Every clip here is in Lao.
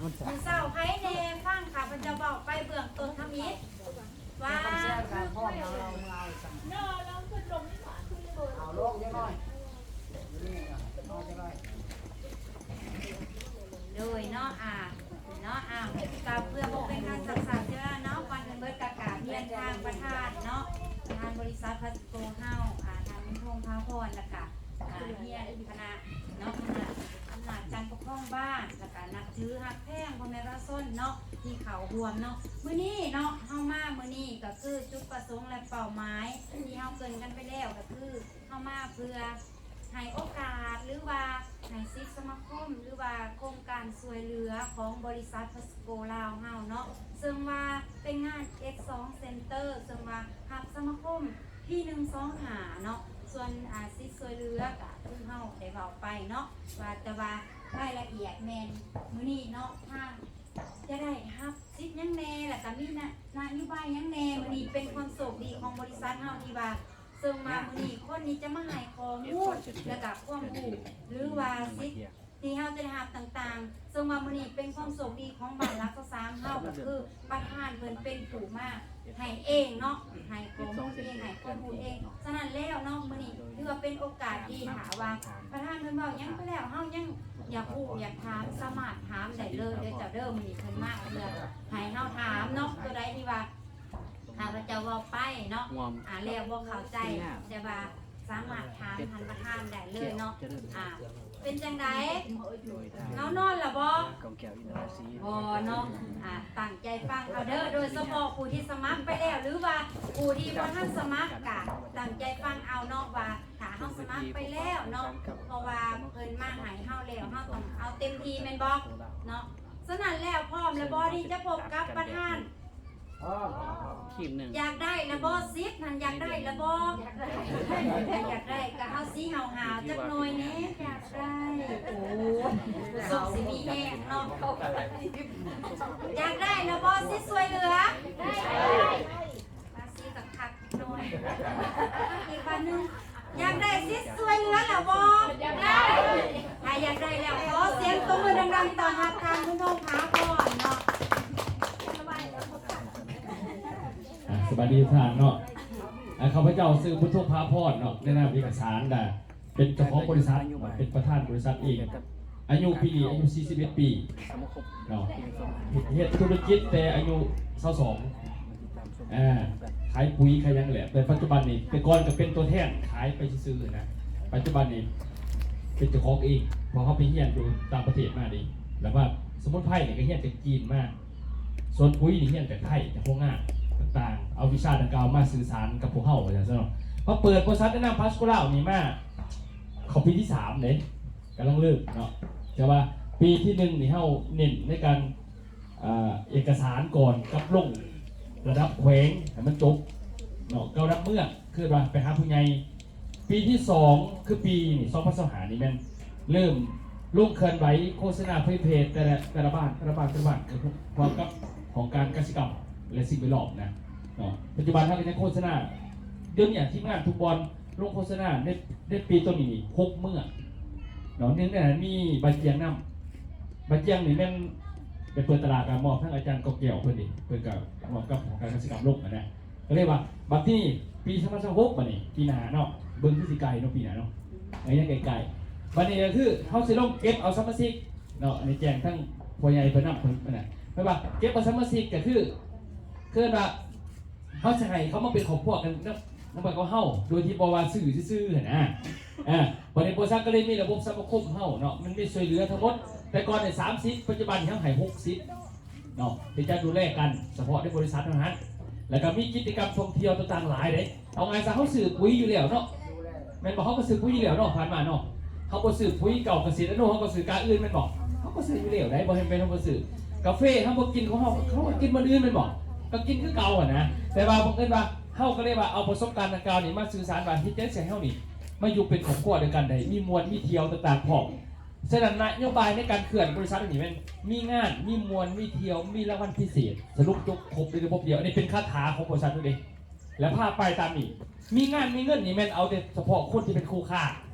ມື້ເຊົ້າໃຜແດ່ຟັງຂ້າພະເຈົ້າເວົ້າໄປເບື້ອງຕົ້ນທຳອິດວ່າ ເອົາລົງຈັກໜ້ອຍ ໂດຍເນາະ ອ່າ ເນາະ ອ່າ ກະເພື່ອບໍ່ເປັນການຊັກຊ້າເວລາເນາະ ກ່ອນອື່ນເບິດກະກາບຮຽນທາງປະທານເນາະ ປະທານບໍລິສັດພາສໂກເຮົາ ອ່າ ທ່ານບຸນທົງ ພາພອນ ແລ້ວກະ ອ່າ ຮຽນຄະນະເນາະ ອຳນາດ ອຳນາດການປົກຄອງບ້ານ ແລ້ວກະນັບຖືຮັກແພງພໍ່ແມ່ປະຊາຊົນເນາະ ທີ່ເຂົ້າຮ່ວມເນາະ ມື້ນີ້ເນາະ ເຮົາມາມື້ນີ້ກະຄືຈຸດປະສົງ ແລະ ເປົ້າໝາຍທີ່ເຮົາເກີ່ນກັນໄປແລ້ວ ກະຄືເຮົາມາເພື່ອໃຫ້ໂອກາດ ຫຼືວ່າໃຫ້ສິດສະມາຄົມ ຫຼືວ່າໂຄງການຊ່ວຍເຫຼືອຂອງບໍລິສັດພາສໂກລາວເຮົາເນາະ ເຊິ່ງວ່າເປັນງານເອັກສອງເຊັນເຕີ ເຊິ່ງວ່າຮັບສະມາຄົມ ພີໜຶ່ງສອງຫ້າເນາະ ສ່ວນ ອ່າ ສິດຊ່ວຍເຫຼືອກະຄືເຮົາໄດ້ເວົ້າໄປເນາະ ວ່າ ແຕ່ວ່າລາຍລະອຽດແມ່ນມື້ນີ້ເນາະ ທາງຈະໄດ້ຮັບສິດຫຍັງແດ່ ແລ້ວກະມີນະ ນະໂຍບາຍຫຍັງແດ່ ມື້ນີ້ເປັນຄວາມໂຊກດີຂອງບໍລິສັດເຮົາທີ່ວ່າ ເຊິ່ງວ່າມື້ນີ້ຄົນນີ້ຈະມາໃຫ້ຂໍ້ມູນ ແລ້ວກະຄວາມຮູ້ ຫຼືວ່າສິດ ທີ່ເຮົາຈະໄດ້ຮັບຕ່າງໆ ເຊິ່ງວ່າມື້ນີ້ເປັນຄວາມໂຊກດີຂອງບ້ານຫຼັກຊາວສາມເຮົາ ກໍຄືປະທານເພິ່ນເປັນຜູ້ມາໃຫ້ເອງເນາະ ໃຫ້ຂໍ້ມູນເອງ ໃຫ້ຄວາມຮູ້ເອງ. ສະນັ້ນແລ້ວເນາະ ມື້ນີ້ຖືວ່າເປັນໂອກາດດີ ຖ້າວ່າປະທານເພິ່ນເວົ້າຫຍັງໄປແລ້ວ ເຮົາຍັງຢາກຮູ້ຢາກຖາມ ສາມາດຖາມໄດ້ເລີຍເດີເຈົ້າເດີ. ມື້ນີ້ເພິ່ນມາເພື່ອໃຫ້ເຮົາຖາມເນາະ ຕົວໃດທີ່ວ່າຂ້າພະເຈົ້າເວົ້າໄປເນາະ ອ່າ ແລ້ວບໍ່ເຂົ້າໃຈ ແຕ່ວ່າ ສາມາດຖາມທ່ານປະທານໄດ້ເລີຍເນາະ. ອ່າ ເປັນຈັ່ງໃດ? ເຮົານອນລະບໍ່? ບໍ່ເນາະ. ອ່າ ຕັ້ງໃຈຟັງເອົາເດີ ໂດຍສະເພາະຜູ້ທີ່ສະໝັກໄປແລ້ວ ຫຼືວ່າຜູ້ທີ່ບໍ່ທັນສະໝັກ ກະຕັ້ງໃຈຟັງເອົາເນາະ ວ່າຖ້າເຮົາສະໝັກໄປແລ້ວເນາະ ເພາະວ່າເພິ່ນມາໃຫ້ເຮົາແລ້ວ ເຮົາຕ້ອງເອົາເຕັມທີ່ແມ່ນບໍ່ເນາະ? ສະນັ້ນແລ້ວ ພ້ອມແລ້ວບໍ່ທີ່ຈະພົບກັບປະທານ? ອໍ ທີມໜຶ່ງ ຢາກໄດ້ລະບໍ່? ສິດຫັ້ນຢາກໄດ້ລະບໍ່? ຢາກໄດ້ ຢາກໄດ້ກະເຮົາຊິຫ້າວໆຈັກໜ່ອຍແດ່. ຢາກໄດ້ ໂອ້ຍ ສົກຊິມີແຮງເນາະ. ຢາກໄດ້ລະບໍ່ ສິດຊ່ວຍເຫຼືອ? ໄດ້ ພາສີຄັກໆໜ່ອຍ. ອີກບາດໜຶ່ງ ຢາກໄດ້ສິດຊ່ວຍເຫຼືອລະບໍ່? ຢາກໄດ້. ຖ້າຢາກໄດ້ແລ້ວ ຂໍສຽງຕົບມືດັງໆ ຕ້ອນຮັບທ່ານບຸນທົງ ພາພອນເນາະ. ອ່າ ສະບາຍດີທຸກທ່ານເນາະ. ອ່າ ຂ້າພະເຈົ້າຊື່ບຸນທົງ ພາພອນເນາະ ໃນນາມເອກະສານ ແລະ ເປັນເຈົ້າຂອງບໍລິສັດ ເປັນປະທານບໍລິສັດເອງ. ອາຍຸປີນີ້ອາຍຸສີ່ສິບເອັດປີເນາະ. ເຮັດ ເຮັດທຸລະກິດແຕ່ອາຍຸຊາວສອງ ອ່າ ຂາຍປຸຍຂາຍຫຍັງແຫຼະ ແຕ່ປັດຈຸບັນນີ້ ແຕ່ກ່ອນກໍເປັນຕົວແທນຂາຍໄປຊື່ໆນະ. ປັດຈຸບັນນີ້ເປັນເຈົ້າຂອງເອງ ເພາະເຮົາໄປຮຽນຢູ່ຕ່າງປະເທດມາເດ້ ແລ້ວວ່າສະໝຸນໄພນີ້ກໍຮຽນຈາກຈີນມາ. ສວນປຸຍນີ້ຮຽນຈາກໄທ ຈາກໂຮງງານຕ່າງໆ ເອົາວິຊາດັ່ງກ່າວມາສື່ສານກັບພວກເຮົາ ວ່າຊັ້ນຊະເນາະ. ມາເປີດບໍລິສັດໃນນາມພາສໂກລາວນີ້ມາເຂົ້າປີທີສາມເດ້ ກຳລັງເລີ່ມເນາະ. ແຕ່ວ່າປີທີໜຶ່ງນີ້ເຮົາເນັ້ນໃນການ ເອີ ເອກະສານກ່ອນກັບລົງລະດັບແຂວງໃຫ້ມັນຈົບເນາະ ເຈົ້າລະດັບເມືອງ ຄືວ່າໄປຫາຜູ້ໃຫຍ່. ປີທີສອງ ຄືປີນີ້ ສອງພັນຊາວຫ້ານີ້ ແມ່ນເລີ່ມລົງເຄື່ອນໄຫວໂຄສະນາເຜີຍແຜ່ແຕ່ລະ ແຕ່ລະບ້ານ ແຕ່ລະບ້ານ ແຕ່ລະບ້ານ ເກີດພ້ອມກັບຫ້ອງການກະສິກຳ ແລະ ສິ່ງແວດລ້ອມນະເນາະ. ປັດຈຸບັນເຮົາກໍຍັງໂຄສະນາ ດຽວນີ້ທີມງານທຸກບ່ອນລົງໂຄສະນາໃນ ໃນປີຕົ້ນນີ້ນີ້ ຫົກເມືອງເນາະ. ໜຶ່ງໃນນັ້ນມີບາຈຽງນຳ ບາຈຽງນີ້ແມ່ນໄປເປີດຕະຫຼາດ ກໍມອບທາງອາຈານກອບແກ້ວເພິ່ນນີ້ ເພິ່ນກໍມອບກັບຫ້ອງການກະສິກຳລົງຫັ້ນນະ. ກໍເລີຍວ່າບັດທີນີ້ປີສອງພັນຊາວຫົກ ບັດນີ້ ປີໜ້າເນາະ ເບິ່ງຄືຊິໄກເນາະ ປີໜ້າເນາະ ເອີ ຍັງໄກໆ. ບັດນີ້ກໍຄືເຮົາຊິລົງເກັບເອົາສະມາຊິກເນາະ ອັນນີ້ແຈ້ງທັງພໍ່ໃຫຍ່ເພິ່ນນຳ ເພິ່ນນະ ແປວ່າເກັບເອົາສະມາຊິກ ກໍຄື ຄືວ່າເຮົາຊິໃຫ້ເຂົາມາເປັນຄອບຄົວກັນນຳ ນຳກັບເຮົາ ໂດຍທີ່ບໍ່ວ່າຊື້ຊື່ໆຫັ້ນນະ. ອ່າ ບັດນີ້ບໍລິສັດກໍເລີຍມີລະບົບສະມາຄົມເຮົາເນາະ ມັນມີຊ່ວຍເຫຼືອທັງໝົດ ແຕ່ກ່ອນນີ້ສາມສິບ ປັດຈຸບັນເຮົາໃຫ້ຫົກສິບ ເນາະ ທີ່ຈະດູແລກັນສະເພາະໃນບໍລິສັດເທົ່ານັ້ນ ແລ້ວກໍມີກິດຈະກຳທ່ອງທ່ຽວຕ່າງໆຫຼາຍເດ້. ເອົາງ່າຍຊະ ເຮົາຊື້ປຸຍຢູ່ແລ້ວເນາະ ແມ່ນບໍ່? ເຮົາກໍຊື້ປຸຍຢູ່ແລ້ວເນາະ ຜ່ານມາເນາະ ເຮົາບໍ່ຊື້ປຸຍເກົ່າກະເສດອານຸ ເຮົາກໍຊື້ກາອື່ນແມ່ນບໍ່? ເຮົາກໍຊື້ຢູ່ແລ້ວໄດ໋ ບໍ່ແມ່ນເຮົາບໍ່ຊື້. ກາເຟເຮົາບໍ່ກິນຂອງເຮົາ ເຮົາກໍກິນມື້ອື່ນແມ່ນບໍ່? ກໍກິນຄືເກົ່າຫັ້ນນະ. ແຕ່ວ່າບັງເອີນວ່າເຮົາກໍເລີຍວ່າເອົາປະສົບການດັ່ງກ່າວນີ້ມາສື່ສານວ່າເຮັດຈັ່ງໃດໃຫ້ເຮົານີ້ມາຢູ່ເປັນຄອບຄົວດຽວກັນໄດ້ ມີມ່ວນມີທ່ຽວຕ່າງໆພ້ອມ. ສະນັ້ນນະໂຍບາຍໃນການເຄື່ອນບໍລິສັດນີ້ແມ່ນມີງານ ມີມ່ວນ ມີທ່ຽວ ມີລາງວັນພິເສດ ສະຫຼຸບຈົບຄົບໃນລະບົບດຽວ. ອັນນີ້ເປັນຄາຖາຂອງບໍລິສັດເດ້ ແລະ ພາໄປຕາມນີ້ ມີງານມີເງິນນີ້ແມ່ນເອົາແຕ່ສະເພາະຄົນທີ່ເປັນຄູ່ຄ້າ.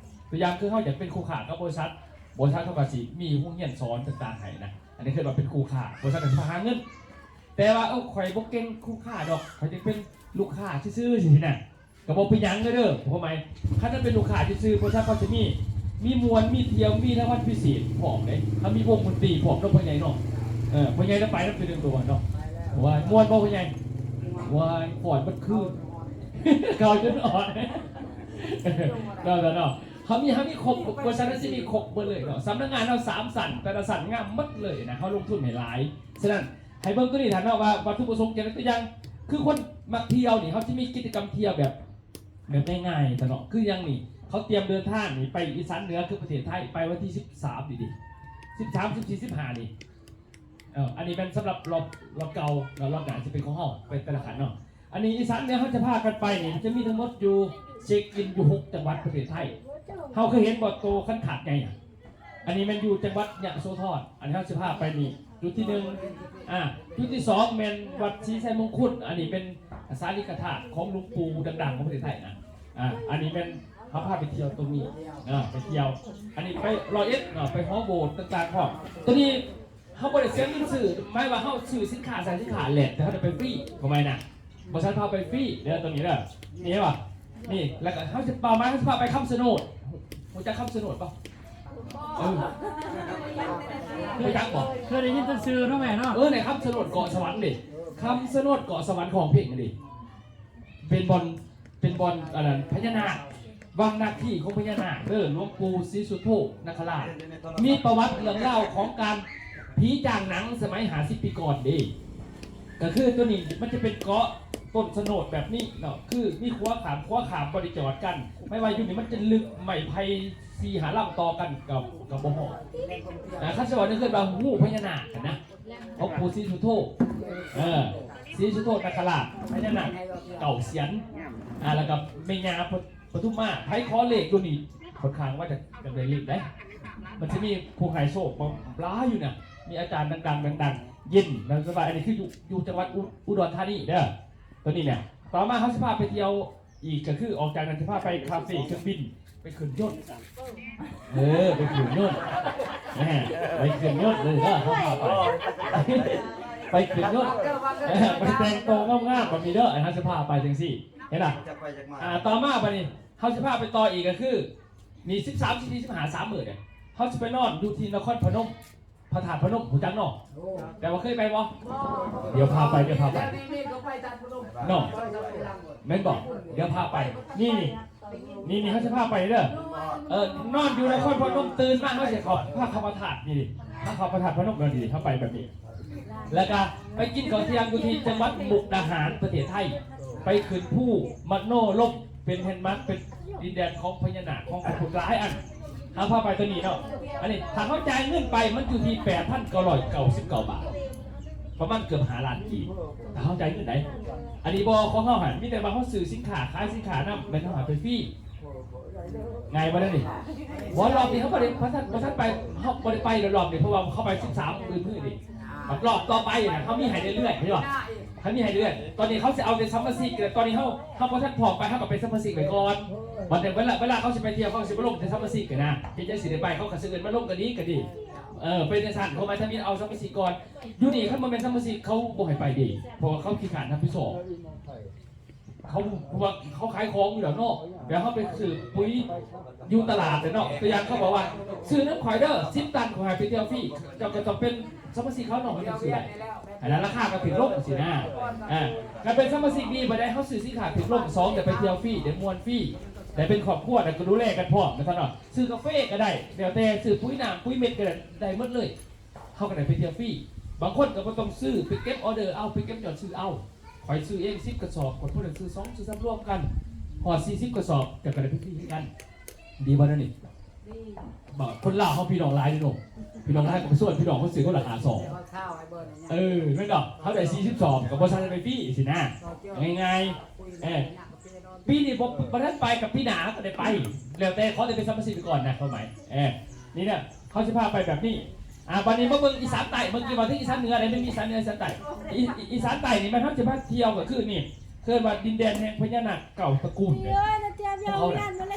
ຕົວຢ່າງຄືເຮົາຢາກເປັນຄູ່ຄ້າກັບບໍລິສັດ ບໍລິສັດເຮົາກໍຊິມີໂຮງຮຽນສອນຕ່າງໆໃຫ້ນະ. ອັນນີ້ຄືວ່າເປັນຄູ່ຄ້າ ບໍລິສັດກໍຊິພາຫາເງິນ ແຕ່ວ່າ ເອີ ຂ້ອຍບໍ່ເກັ່ງຄູ່ຄ້າດອກ ຂ້ອຍຈະເປັນລູກຄ້າຊື່ໆ ຊີ້ນະ ກໍບໍ່ເປັນຫຍັງເດີ ຄວາມໝາຍ ຄັນມັນເປັນລູກຄ້າຊື່ໆ ບໍລິສັດເຂົາຈະມີ ມີມ່ວນ ມີທ່ຽວ ມີລາງວັນພິເສດພ້ອມເດ້ ເຮົາມີວົງດົນຕີພ້ອມເນາະ ພໍ່ໃຫຍ່ເນາະ ເອີ ພໍ່ໃຫຍ່ລະໄປນຳ ເປັນເລື່ອງຕົວເນາະ ວ່າມ່ວນບໍ່ ພໍ່ໃຫຍ່ ວ່າຍ ຟ້ອນເບິດຄືນ ເຂົາຈົນອ່ອນ ເນາະ ເນາະ ເຮົາມີ ເຮົາມີຄົບ ບໍລິສັດເຮົາຊິມີຄົບເບິດເລີຍເນາະ ສຳນັກງານເຮົາສາມຊັ້ນ ແຕ່ລະຊັ້ນງາມໝົດເລີຍນະ ເຮົາລົງທຶນໃຫ້ຫຼາຍ ສະນັ້ນ ໃຫ້ເບິ່ງໂຕນີ້ທ່ານເນາະ ວ່າວັດຖຸປະສົງຈະໄດ້ຕົວຢ່າງ ຄືຄົນມັກທ່ຽວນີ້ ເຮົາຈະມີກິດຈະກຳທ່ຽວແບບ ແບບງ່າຍໆ ຊະເນາະ ຄືຢ່າງນີ້ ເຂົາຕຽມເດີນທາງນີ້ໄປອີສານເໜືອ ຄືປະເທດໄທ ໄປວັນທີສິບສາມນີ້ເດ ສິບສາມ ສິບສີ່ ສິບຫ້ານີ້ ເອີ ອັນນີ້ແມ່ນສຳລັບລອບ ລອບເກົ່າ ແລ້ວລອບໜ້າຊິເປັນຂອງເຮົາ ໄປແຕ່ລະຂັ້ນເນາະ ອັນນີ້ອີສານເໜືອເຮົາຈະພາກັນໄປນີ້ ຈະມີທັງໝົດຢູ່ ເຊັກອິນຢູ່ຫົກຈັງຫວັດປະເທດໄທ ເຮົາເຄີຍເຫັນບໍ່ ໂຕຄັນຂາດໃຫຍ່ນະ ອັນນີ້ແມ່ນຢູ່ຈັງຫວັດຍະໂສທອນ ອັນນີ້ເຮົາຊິພາໄປນີ້ ຈຸດທີໜຶ່ງ ອ່າ ຈຸດທີສອງແມ່ນວັດສີໄຊມົງຄຸນ ອັນນີ້ເປັນສາລິກະທາດຂອງຫຼວງປູ່ດັງໆຂອງປະເທດໄທນະ ອ່າ ອັນນີ້ແມ່ນເຮົາພາໄປທ່ຽວຕົງນີ້ ອ່າ ໄປທ່ຽວ ອັນນີ້ໄປຮ້ອຍເອັດເນາະ ໄປຫໍໂບດຕ່າງໆພ້ອມ ໂຕນີ້ ເຮົາບໍ່ໄດ້ເສຍເງິນຊື້ ໝາຍວ່າເຮົາຊື້ສິນຄ້າ ໃຊ້ສິນຄ້າແລກ ແຕ່ເຮົາໄດ້ໄປຟຣີ ຄວາມໝາຍນະ ບໍລິສັດພາໄປຟຣີເດີ ໂຕນີ້ເດີ ນີ້ເຫັນບໍ່ ນີ້ ແລ້ວກໍເຮົາຊິ ເປົ້າໝາຍເຮົາຊິພາໄປຄຳຊະໂນດ ຮູ້ຈັກຄຳຊະໂນດບໍ່? ເອີ ຮູ້ຈັກບໍ່? ເຄີຍໄດ້ຍິນແຕ່ຊື່ເນາະແມ່ເນາະ ເອີ ໃນຄຳຊະໂນດເກາະສະຫວັນເດ ຄຳຊະໂນດເກາະສະຫວັນຂອງເພັງເດ ເປັນບ່ອນ ເປັນບ່ອນ ອັນນັ້ນ ພະຍານາກ ວັງນາກທີ່ຂອງພະຍານາກເດີ ຫຼວງປູ່ສີສຸດໂທນາຄະລາດ ມີປະຫວັດເລື່ອງລາວຂອງການຜີຈ້າງໜັງສະໄໝຫ້າສິບປີກ່ອນເດ້ ກໍຄືໂຕນີ້ມັນຈະເປັນເກາະຕົ້ນສະໂນດແບບນີ້ເນາະ ຄືມີຂົວຂ້າມ ຂົວຂ້າມບໍ່ໄດ້ຈອດກັນ ໝາຍວ່າຢູ່ນີ້ມັນຈະລຶກ ໄມ້ໄຜ່ສີ່ຫ້າລຳຕໍ່ກັນກໍ ກໍບໍ່ຮອດ ນະ ຄັນຊິເວົ້າໃນເຮືອນວ່າຮູພະຍານາກຫັ້ນນະ ຂອງປູ່ສີສຸດໂທ ເອີ ສີສຸດໂທນາຄະລາດ ພະຍານາກເກົ້າສຽນ ອ່າ ແລ້ວກໍແມ່ຍ່າປະ ປະທຸມມາ ໃຜຂໍເລກຢູ່ນີ້ ຂ້ອນຂ້າງວ່າຈະ ຈະໄດ້ເລກໄດ໋ ມັນຊິມີຜູ້ໃຫ້ໂຊກຫຼາຍຢູ່ນະ ມີອາຈານດັງໆ ດັງໆ ເຢັນ ແລ້ວສະບາຍ ອັນນີ້ຄືຢູ່ ຢູ່ຈັງຫວັດອຸ ອຸດອນທານີເດີ ໂຕນີ້ແຫຼະ ຕໍ່ມາເຮົາຊິພາໄປທ່ຽວ ອີກກໍຄືອອກຈາກນັ້ນຈະພາໄປຄາເຟເຄື່ອງບິນ ໄປຂຶ້ນຍົນ ເອີ ໄປຂຶ້ນຍົນ ແມ່ນ ໄປຂຶ້ນຍົນເລີຍເດີ ເຮົາພາໄປ ໄປຂຶ້ນຍົນ ເອີ ໄປແຕ່ງໂຕງາມໆ ແບບນີ້ເດີ ເຮົາຊິພາໄປຈັ່ງຊີ້ ເຫັນລະ ອ່າ ຕໍ່ມາບັດນີ້ ເຮົາຊິພາໄປຕໍ່ອີກກໍຄື ນີ້ ສິບສາມ ສິບສີ່ ສິບຫ້າ ສາມມື້ເດ້ ເຮົາຊິໄປນອນຢູ່ທີ່ນະຄອນພະນົມ ພະທາດພະນົມ ຮູ້ຈັກເນາະ? ໂອ້ ແຕ່ວ່າເຄີຍໄປບໍ່? ບໍ່ ດຽວພາໄປ ດຽວພາໄປ ດຽວນີ້ ນີ້ກໍໄປທາດພະນົມ ເນາະ ແມ່ນບໍ່? ດຽວພາໄປ ນີ້ ນີ້ ນີ້ ນີ້ ເຮົາຊິພາໄປເດີ ເອີ ນອນຢູ່ນະຄອນພະນົມ ຕື່ນມາເຮົາຊິເຂົ້າ ພາເຂົ້າພະທາດ ນີ້ ພາເຂົ້າພະທາດພະນົມ ເນາະ ນີ້ ເຮົາໄປແບບນີ້ ແລ້ວກະໄປກິນເຂົ້າທ່ຽງຢູ່ທີ່ຈັງຫວັດມຸກດາຫານ ປະເທດໄທ ໄປຂຶ້ນພູມະໂນລົມ ເປັນແລນມາກ ເປັນດິນແດນຂອງພະຍານາກ ຂອງພະພຸດທຫຼາຍອັນ ເຮົາພາໄປຕົວນີ້ເນາະ ອັນນີ້ຖ້າເຮົາຈ່າຍເງິນໄປ ມັນຢູ່ທີ່ແປດພັນເກົ້າຮ້ອຍເກົ້າສິບເກົ້າບາດ ປະມານເກືອບຫ້າລ້ານກີບ ຖ້າເຮົາຈ່າຍເງິນໄດ໋ ອັນນີ້ບໍ່ຂອງເຮົາຫັ້ນ ມີແຕ່ວ່າເຮົາຊື້ສິນຄ້າ ຂາຍສິນຄ້ານຳ ແມ່ນເຮົາໃຫ້ໄປຟຣີ ງ່າຍບໍ່ແນວນີ້? ບໍ່ ລອບນີ້ເຮົາບໍ່ໄດ້ ບໍ່ທັນ ບໍ່ທັນໄປ ເຮົາບໍ່ໄດ້ໄປດອກລອບນີ້ ເພາະວ່າເຮົາໄປສິບສາມມື້ນີ້ ບັດລອບຕໍ່ໄປນະ ເຮົາມີໃຫ້ເລື້ອຍໆ ເຫັນບໍ່? ເຮົາມີໃຫ້ເລື້ອຍ ຕອນນີ້ເຮົາຊິເອົາແຕ່ສະມາຊິກ ແຕ່ຕອນນີ້ເຮົາ ເຮົາບໍ່ທັນພ້ອມໄປ ເຮົາກໍເປັນສະມາຊິກໄວ້ກ່ອນ ບັດເວລາ ເວລາເຂົາຊິໄປທ່ຽວ ເຂົາຊິມາລົມແຕ່ສະມາຊິກຫັ້ນນະ ເຮັດຈັ່ງຊິໄດ້ໄປ ເຂົາກໍຊິເອີ້ນມາລົມກໍດີ ກໍດີ ເອີ ເປັນຈັ່ງຊັ້ນ ເຂົາໝາຍຖ້າມີເອົາສະມາຊິກກ່ອນ ຢູ່ນີ້ຄັນບໍ່ແມ່ນສະມາຊິກ ເຂົາບໍ່ໃຫ້ໄປເດ້ ເພາະວ່າເຂົາຂີ້ຄ້ານຮັບຜິດຊອບ ເຂົາ ເພາະວ່າເຂົາຂາຍຂອງຢູ່ແລ້ວເນາະ ແບບເຮົາໄປຊື້ປຸ໋ຍຢູ່ຕະຫຼາດເນາະ ຕົວຢ່າງເຂົາບອກວ່າ ຊື້ນຳຂ້ອຍເດີ ສິບຕັນ ຂ້ອຍໃຫ້ໄປທ່ຽວຟຣີ ເຈົ້າກໍຕ້ອງເປັນສະມາຊິກເຂົາເນາະ ເຮົາຈຶ່ງຊື້ໄດ້ ອັນນັ້ນລາຄາກໍຖືກລົງຊີ້ນະ ອ່າ ການເປັນສະມາຊິກດີບາດໃດ ເຮົາຊື້ສິນຄ້າຖືກລົງ ສອງ ໄດ້ໄປທ່ຽວຟຣີ ໄດ້ມ່ວນຟຣີ ໄດ້ເປັນຄອບຄົວ ແລ້ວກໍດູແລກັນພ້ອມ ວ່າຊັ້ນເນາະ ຊື້ກາເຟກໍໄດ້ ແລ້ວແຕ່ ຊື້ປຸ໋ຍນ້ຳປຸ໋ຍເມັດກໍໄດ້ ໄດ້ໝົດເລີຍ ເຮົາກໍໄດ້ໄປທ່ຽວຟຣີ ບາງຄົນກໍບໍ່ຕ້ອງຊື້ ໄປເກັບອໍເດີເອົາ ໄປເກັບຍອດຊື້ເອົາ ຂ້ອຍຊື້ເອງສິບກະສອບ ຄົນຜູ້ນັ້ນຊື້ສອງ ຊື້ສາມ ລວມກັນ ຮອດສີ່ສິບກະສອບ ເຈົ້າກໍໄດ້ໄປຟຣີຄືກັນ ດີບໍ່ແນວນີ້? ບໍ່ ຄົນລາວເຮົາພີ່ນ້ອງຫຼາຍເດ້ເນາະ ພີ່ນ້ອງຫຼາຍກໍໄປຊວນພີ່ນ້ອງເຮົາຊື້ຄົນລະຫ້າສອບ ເອີ ແມ່ນດອກ ເຮົາໄດ້ສີ່ສິບສອບ ກໍບໍ່ທັນໄດ້ໄປຟຣີຊີ້ນະ ງ່າຍໆ ເອີ ປີນີ້ບໍ່ ບໍ່ທັນໄປ ກໍປີໜ້າກໍໄດ້ໄປ ແລ້ວແຕ່ ຂໍແຕ່ເປັນສະມາຊິກໄປກ່ອນນະ ຄວາມໝາຍ ເອີ ນີ້ນະ ເຮົາຊິພາໄປແບບນີ້ ອ່າ ບັດນີ້ມາເບິ່ງອີສານໃຕ້ ເມື່ອກີ້ເວົ້າເຖິງອີສານເໜືອ ແລ້ວຍັງມີອີສານເໜືອ ອີສານໃຕ້ ອີ ອີສານໃຕ້ນີ້ແມ່ນເຮົາຊິພາທ່ຽວ ກໍຄືນີ້ ເອີ້ນວ່າດິນແດນແຫ່ງພະຍານາກເກົ້າຕະກູນເດ້ ເອີ ເຈົ້າ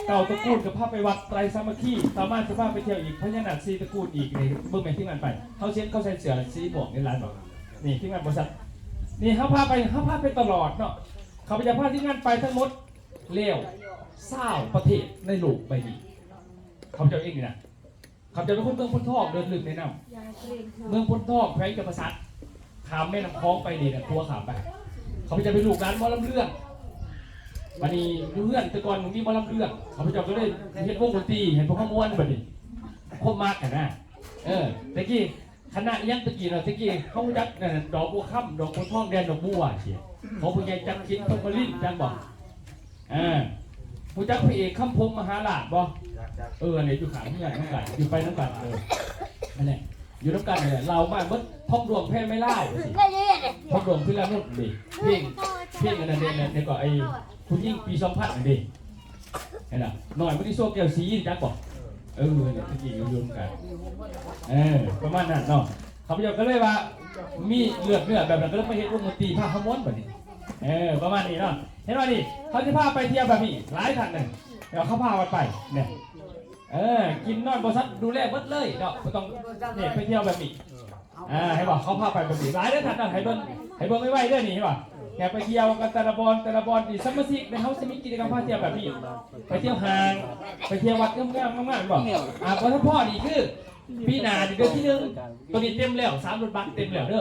ເຈົ້າຕະກູນກໍພາໄປວັດໄຕຣສາມັກຄີ ຕາມມາຊິພາໄປທ່ຽວອີກ ພະຍານາກສີ່ຕະກູນອີກເດ້ ເບິ່ງແມ່ນທີມງານໄປ ເຂົາເຫັນ ເຂົາໃສ່ເສື້ອສີມ່ວງນີ້ຫຼາຍບໍ່ ນີ້ທີມງານບໍລິສັດ ນີ້ເຮົາພາໄປ ເຮົາພາໄປຕະຫຼອດເນາະ ຂ້າພະເຈົ້າພາທີມງານໄປທັງໝົດແລ້ວຊາວປະເທດໃນໂລກໃບນີ້ ຂ້າພະເຈົ້າເອງນີ້ນະ ຂ້າພະເຈົ້າເປັນຄົນເມືອງໂພນທອງ ເດີ່ນລຶກແນະນຳ ເມືອງໂພນທອງ ແຂວງຈຳປາສັກ ຂ້າມແມ່ນ້ຳຂອງໄປນີ້ນະ ຂົວຂ້າມໄປ ຂ້າພະເຈົ້າເປັນລູກຫຼານໝໍລຳເລື່ອງ ບັດນີ້ຢູ່ເຮືອນແຕ່ກ່ອນບໍ່ມີໝໍລຳເລື່ອງ ຂ້າພະເຈົ້າກໍເລີຍເຮັດວົງດົນຕີໃຫ້ພວກເຮົາມ່ວນບັດນີ້ ຄວາມມັກຫັ້ນນະ ເອີ ແຕ່ກີ້ຄະນະອີ່ຫຍັງແຕ່ກີ້ເນາະ ແຕ່ກີ້ເຮົາຮູ້ຈັກອັນນັ້ນ ດອກບົວຄຳ ດອກບົວທອງ ແດນດອກບົວ ຈັ່ງຊີ້ ຂອງຜູ້ໃຫຍ່ຈັກຄິດ ພົມມະລິນ ຈັກບໍ່? ເອີ ຮູ້ຈັກພະເອກຄຳພົມມະຫາລາດບໍ່? ເອີ ອັນນີ້ຢູ່ຂ້າງເຮືອນນຳກັນ ຢູ່ໄປນຳກັນ ເອີ ນັ້ນແຫຼະ ຢູ່ນຳກັນນີ້ແຫຼະ ເລົ່າມາເບິດ ທອງດວງແພໄມລາວ ທອງດວງພິລະນຸດນີ້ ເພງ ເພງອັນນັ້ນເດ້ ແລ້ວກໍໄອ້ຜູ້ຍິງປີສອງພັນນັ້ນເດ້ ເຫັນລະ ນ້ອຍມັນຊິໂຊແກ້ວສີ ຮູ້ຈັກບໍ່? ເອີ ແລ້ວຕະກີ້ຢູ່ນຳກັນ ເອີ ປະມານນັ້ນເນາະ ຂ້າພະເຈົ້າກໍເລີຍວ່າ ມີເລືອດເນື້ອແບບນັ້ນ ກໍເລີຍມາເຮັດວົງດົນຕີພາເຮົາມ່ວນບັດນີ້ ເອີ ປະມານນີ້ເນາະ ເຫັນບໍ່ນີ້ ເຂົາຊິພາໄປທ່ຽວແບບນີ້ ຫຼາຍທ່ານເດ້ ແລ້ວເຂົາພາກັນໄປນີ້ ເອີ ກິນນອນບໍລິສັດດູແລເບິດເລີຍເນາະ ບໍ່ຕ້ອງ ນີ້ ໄປທ່ຽວແບບນີ້ ອ່າ ເຫັນບໍ່ ເຂົາພາໄປແບບນີ້ ຫຼາຍເດີທ່ານ ໃຫ້ເບິ່ງ ໃຫ້ເບິ່ງໄວໆເດີນີ້ ເຫັນບໍ່ ແຕ່ໄປທ່ຽວກັນແຕ່ລະບ່ອນ ແຕ່ລະບ່ອນນີ້ ສະມາຊິກໃນເຮົາຊິມີກິດຈະກຳພາທ່ຽວແບບນີ້ ໄປທ່ຽວຫ້າງ ໄປທ່ຽວວັດງາມໆ ງາມໆ ເຫັນບໍ່ ອ່າ ບໍ່ທັນພໍນີ້ຄື ປີໜ້ານີ້ເດືອນທີໜຶ່ງ ໂຕນີ້ເຕັມແລ້ວ ສາມລົດບັສເຕັມແລ້ວເດີ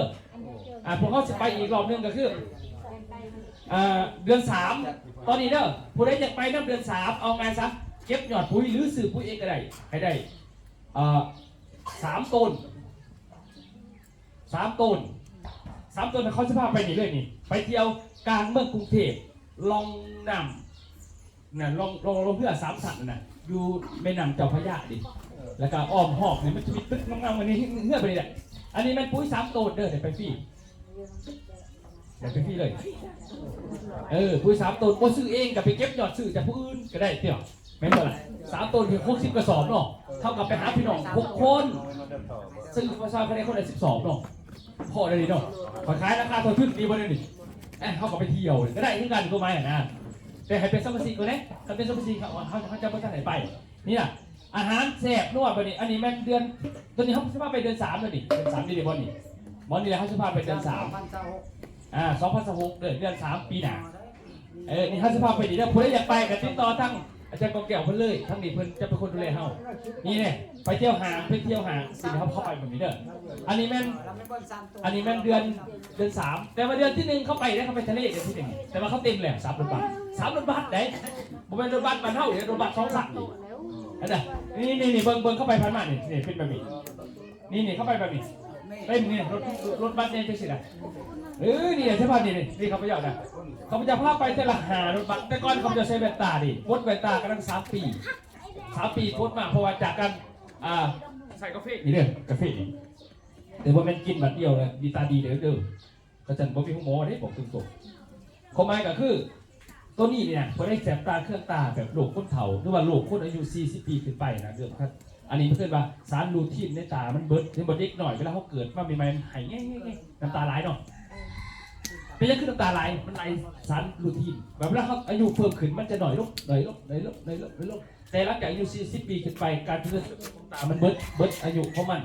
ອ່າ ພວກເຮົາຊິໄປອີກລອບໜຶ່ງກໍຄື ອ່າ ເດືອນສາມ ຕອນນີ້ເດີ ຜູ້ໃດຢາກໄປນຳເດືອນສາມ ເອົາງ່າຍຊະ ເກັບຍອດປຸ໋ຍ ຫຼື ຊື້ປຸ໋ຍເອງກໍໄດ້ ໃຫ້ໄດ້ ເອີ ສາມໂຕນ ສາມໂຕນ ສາມໂຕນ ເຂົາຊິພາໄປນີ້ເລີຍນີ້ ໄປທ່ຽວກາງເມືອງກຸງເທບ ລ່ອງນ້ຳ ນັ້ນ ລ່ອງ ລ່ອງ ລ່ອງເຮືອສາມຊັ້ນນັ້ນນະ ຢູ່ແມ່ນ້ຳເຈົ້າພະຍາເດ້ ແລ້ວກໍອ້ອມຮອບນີ້ ມັນຈະມີຕຶກງາມໆ ອັນນີ້ເຮືອໄປນີ້ແຫຼະ ອັນນີ້ແມ່ນປຸ໋ຍສາມໂຕນເດີ ໄດ້ໄປຟຣີ ໄດ້ໄປຟຣີເລີຍ ເອີ ປຸ໋ຍສາມໂຕນ ບໍ່ຊື້ເອງກໍໄປເກັບຍອດຊື້ຈາກຜູ້ອື່ນກໍໄດ້ ແມ່ນບໍ່ລະ ສາມໂຕນຖືກຫົກສິບກະສອບເນາະ ເທົ່າກັບໄປຫາພີ່ນ້ອງຫົກຄົນ ຊື້ພາສາຄະແນນຄົນລະສິບສອງເນາະ ພໍໄດ້ເນາະ ຂ້ອຍຂາຍລາຄາເທົ່າທຶນດີບໍ່ແນວນີ້ ເອີ ເຮົາກໍໄປທ່ຽວກໍໄດ້ຄືກັນ ຄວາມໝາຍຫັ້ນນະ ແຕ່ໃຫ້ເປັນສະມາຊິກກ່ອນເດ້ ຄັນເປັນສະມາຊິກເຂົາ ເຂົາ ເຂົາຈະບໍ່ທັນໃຫ້ໄປ ນີ້ລະ ອາຫານແຊບນົວບັດນີ້ ອັນນີ້ແມ່ນເດືອນ ຕອນນີ້ເຮົາຊິມາໄປເດືອນສາມແລ້ວນີ້ ເດືອນສາມນີ້ເດ້ ບ່ອນນີ້ ບ່ອນນີ້ແຫຼະ ເຮົາຊິພາໄປເດືອນສາມ ອ່າ ສອງພັນຊາວຫົກ ເດືອນ ເດືອນສາມປີໜ້າ ເອີ ນີ້ເຮົາຊິພາໄປນີ້ເດີ ຜູ້ໃດຢາກໄປກໍຕິດຕໍ່ທາງອາຈານກອງແກ້ວເພິ່ນເລີຍ ທາງນີ້ເພິ່ນຈະເປັນຄົນດູແລເຮົາ ນີ້ແຫຼະ ໄປທ່ຽວຫ້າງ ໄປທ່ຽວຫ້າງ ຊິເຮົາເຂົ້າໄປແບບນີ້ເດີ ອັນນີ້ແມ່ນ ອັນນີ້ແມ່ນເດືອນ ເດືອນສາມ ແຕ່ວ່າເດືອນທີໜຶ່ງເຂົາໄປເດ້ ເຂົາໄປທະເລເດືອນທີໜຶ່ງ ແຕ່ວ່າເຂົາເຕັມແລ້ວ ສາມລົດບັສ ສາມລົດບັສເດ້ ບໍ່ແມ່ນລົດບັສບ້ານເຮົາເດ້ ລົດບັສສອງຊັ້ນນີ້ ເຫັນນະ ນີ້ໆໆ ເບິ່ງ ເບິ່ງ ເຂົາໄປຜ່ານມານີ້ ນີ້ເປັນແບບນີ້ ນີ້ໆ ເຂົາໄປແບບນີ້ ເຕັມນີ້ ລົດ ລົດບັສໃຫຍ່ຈັ່ງຊີ້ນະ ເອີ ນີ້ສະພາບນີ້ ນີ້ ນີ້ຂ້າພະເຈົ້ານະ ຂ້າພະເຈົ້າພາໄປເທື່ອລະຫ້າລົດບັສ ແຕ່ກ່ອນຂ້າພະເຈົ້າໃສ່ແວ່ນຕາເດ້ ໝົດແວ່ນຕາກຳລັງສາມປີ ສາມປີປົດມາ ເພາະວ່າຈາກການ ອ່າ ໃສ່ກາເຟ ນີ້ເດີ ກາເຟນີ້ ແຕ່ບໍ່ແມ່ນກິນບາດດຽວນະ ມີຕາດີເດີ ເດີ ຄັນຊັ້ນບໍ່ມີໂຮງໝໍເດ້ ບອກຕົງໆ ຄວາມໝາຍກໍຄື ໂຕນີ້ນີ້ນະ ຜູ້ໃດແສບຕາເຄືອງຕາແບບໂລກຄົນເຖົ້າ ຫຼືວ່າໂລກຄົນອາຍຸສີ່ສິບປີຂຶ້ນໄປນະ ເລື່ອງ ອັນນີ້ເພິ່ນວ່າສານລູທີນໃນຕາມັນເບິດ ເຫັນບໍ່ ເດັກນ້ອຍເວລາເຮົາເກີດມາໃໝ່ໆ ມັນໄຫ້ແງ້ໆ ນ້ຳຕາໄຫຼເນາະ ເປັນຫຍັງຄືນ້ຳຕາໄຫຼ? ມັນໄຫຼສານລູທີນ ແບບເວລາເຮົາອາຍຸເພີ່ມຂຶ້ນ ມັນຈະໜ້ອຍລົງ ໜ້ອຍລົງ ໜ້ອຍລົງ ໜ້ອຍລົງ ໜ້ອຍລົງ ແຕ່ຫຼັງຈາກອາຍຸສີ່ສິບປີຂຶ້ນໄປ ການຈະເລີນເຕີບໂຕຂອງຕາມັນເບິດ ເບິດອາຍຸຂອງມັນ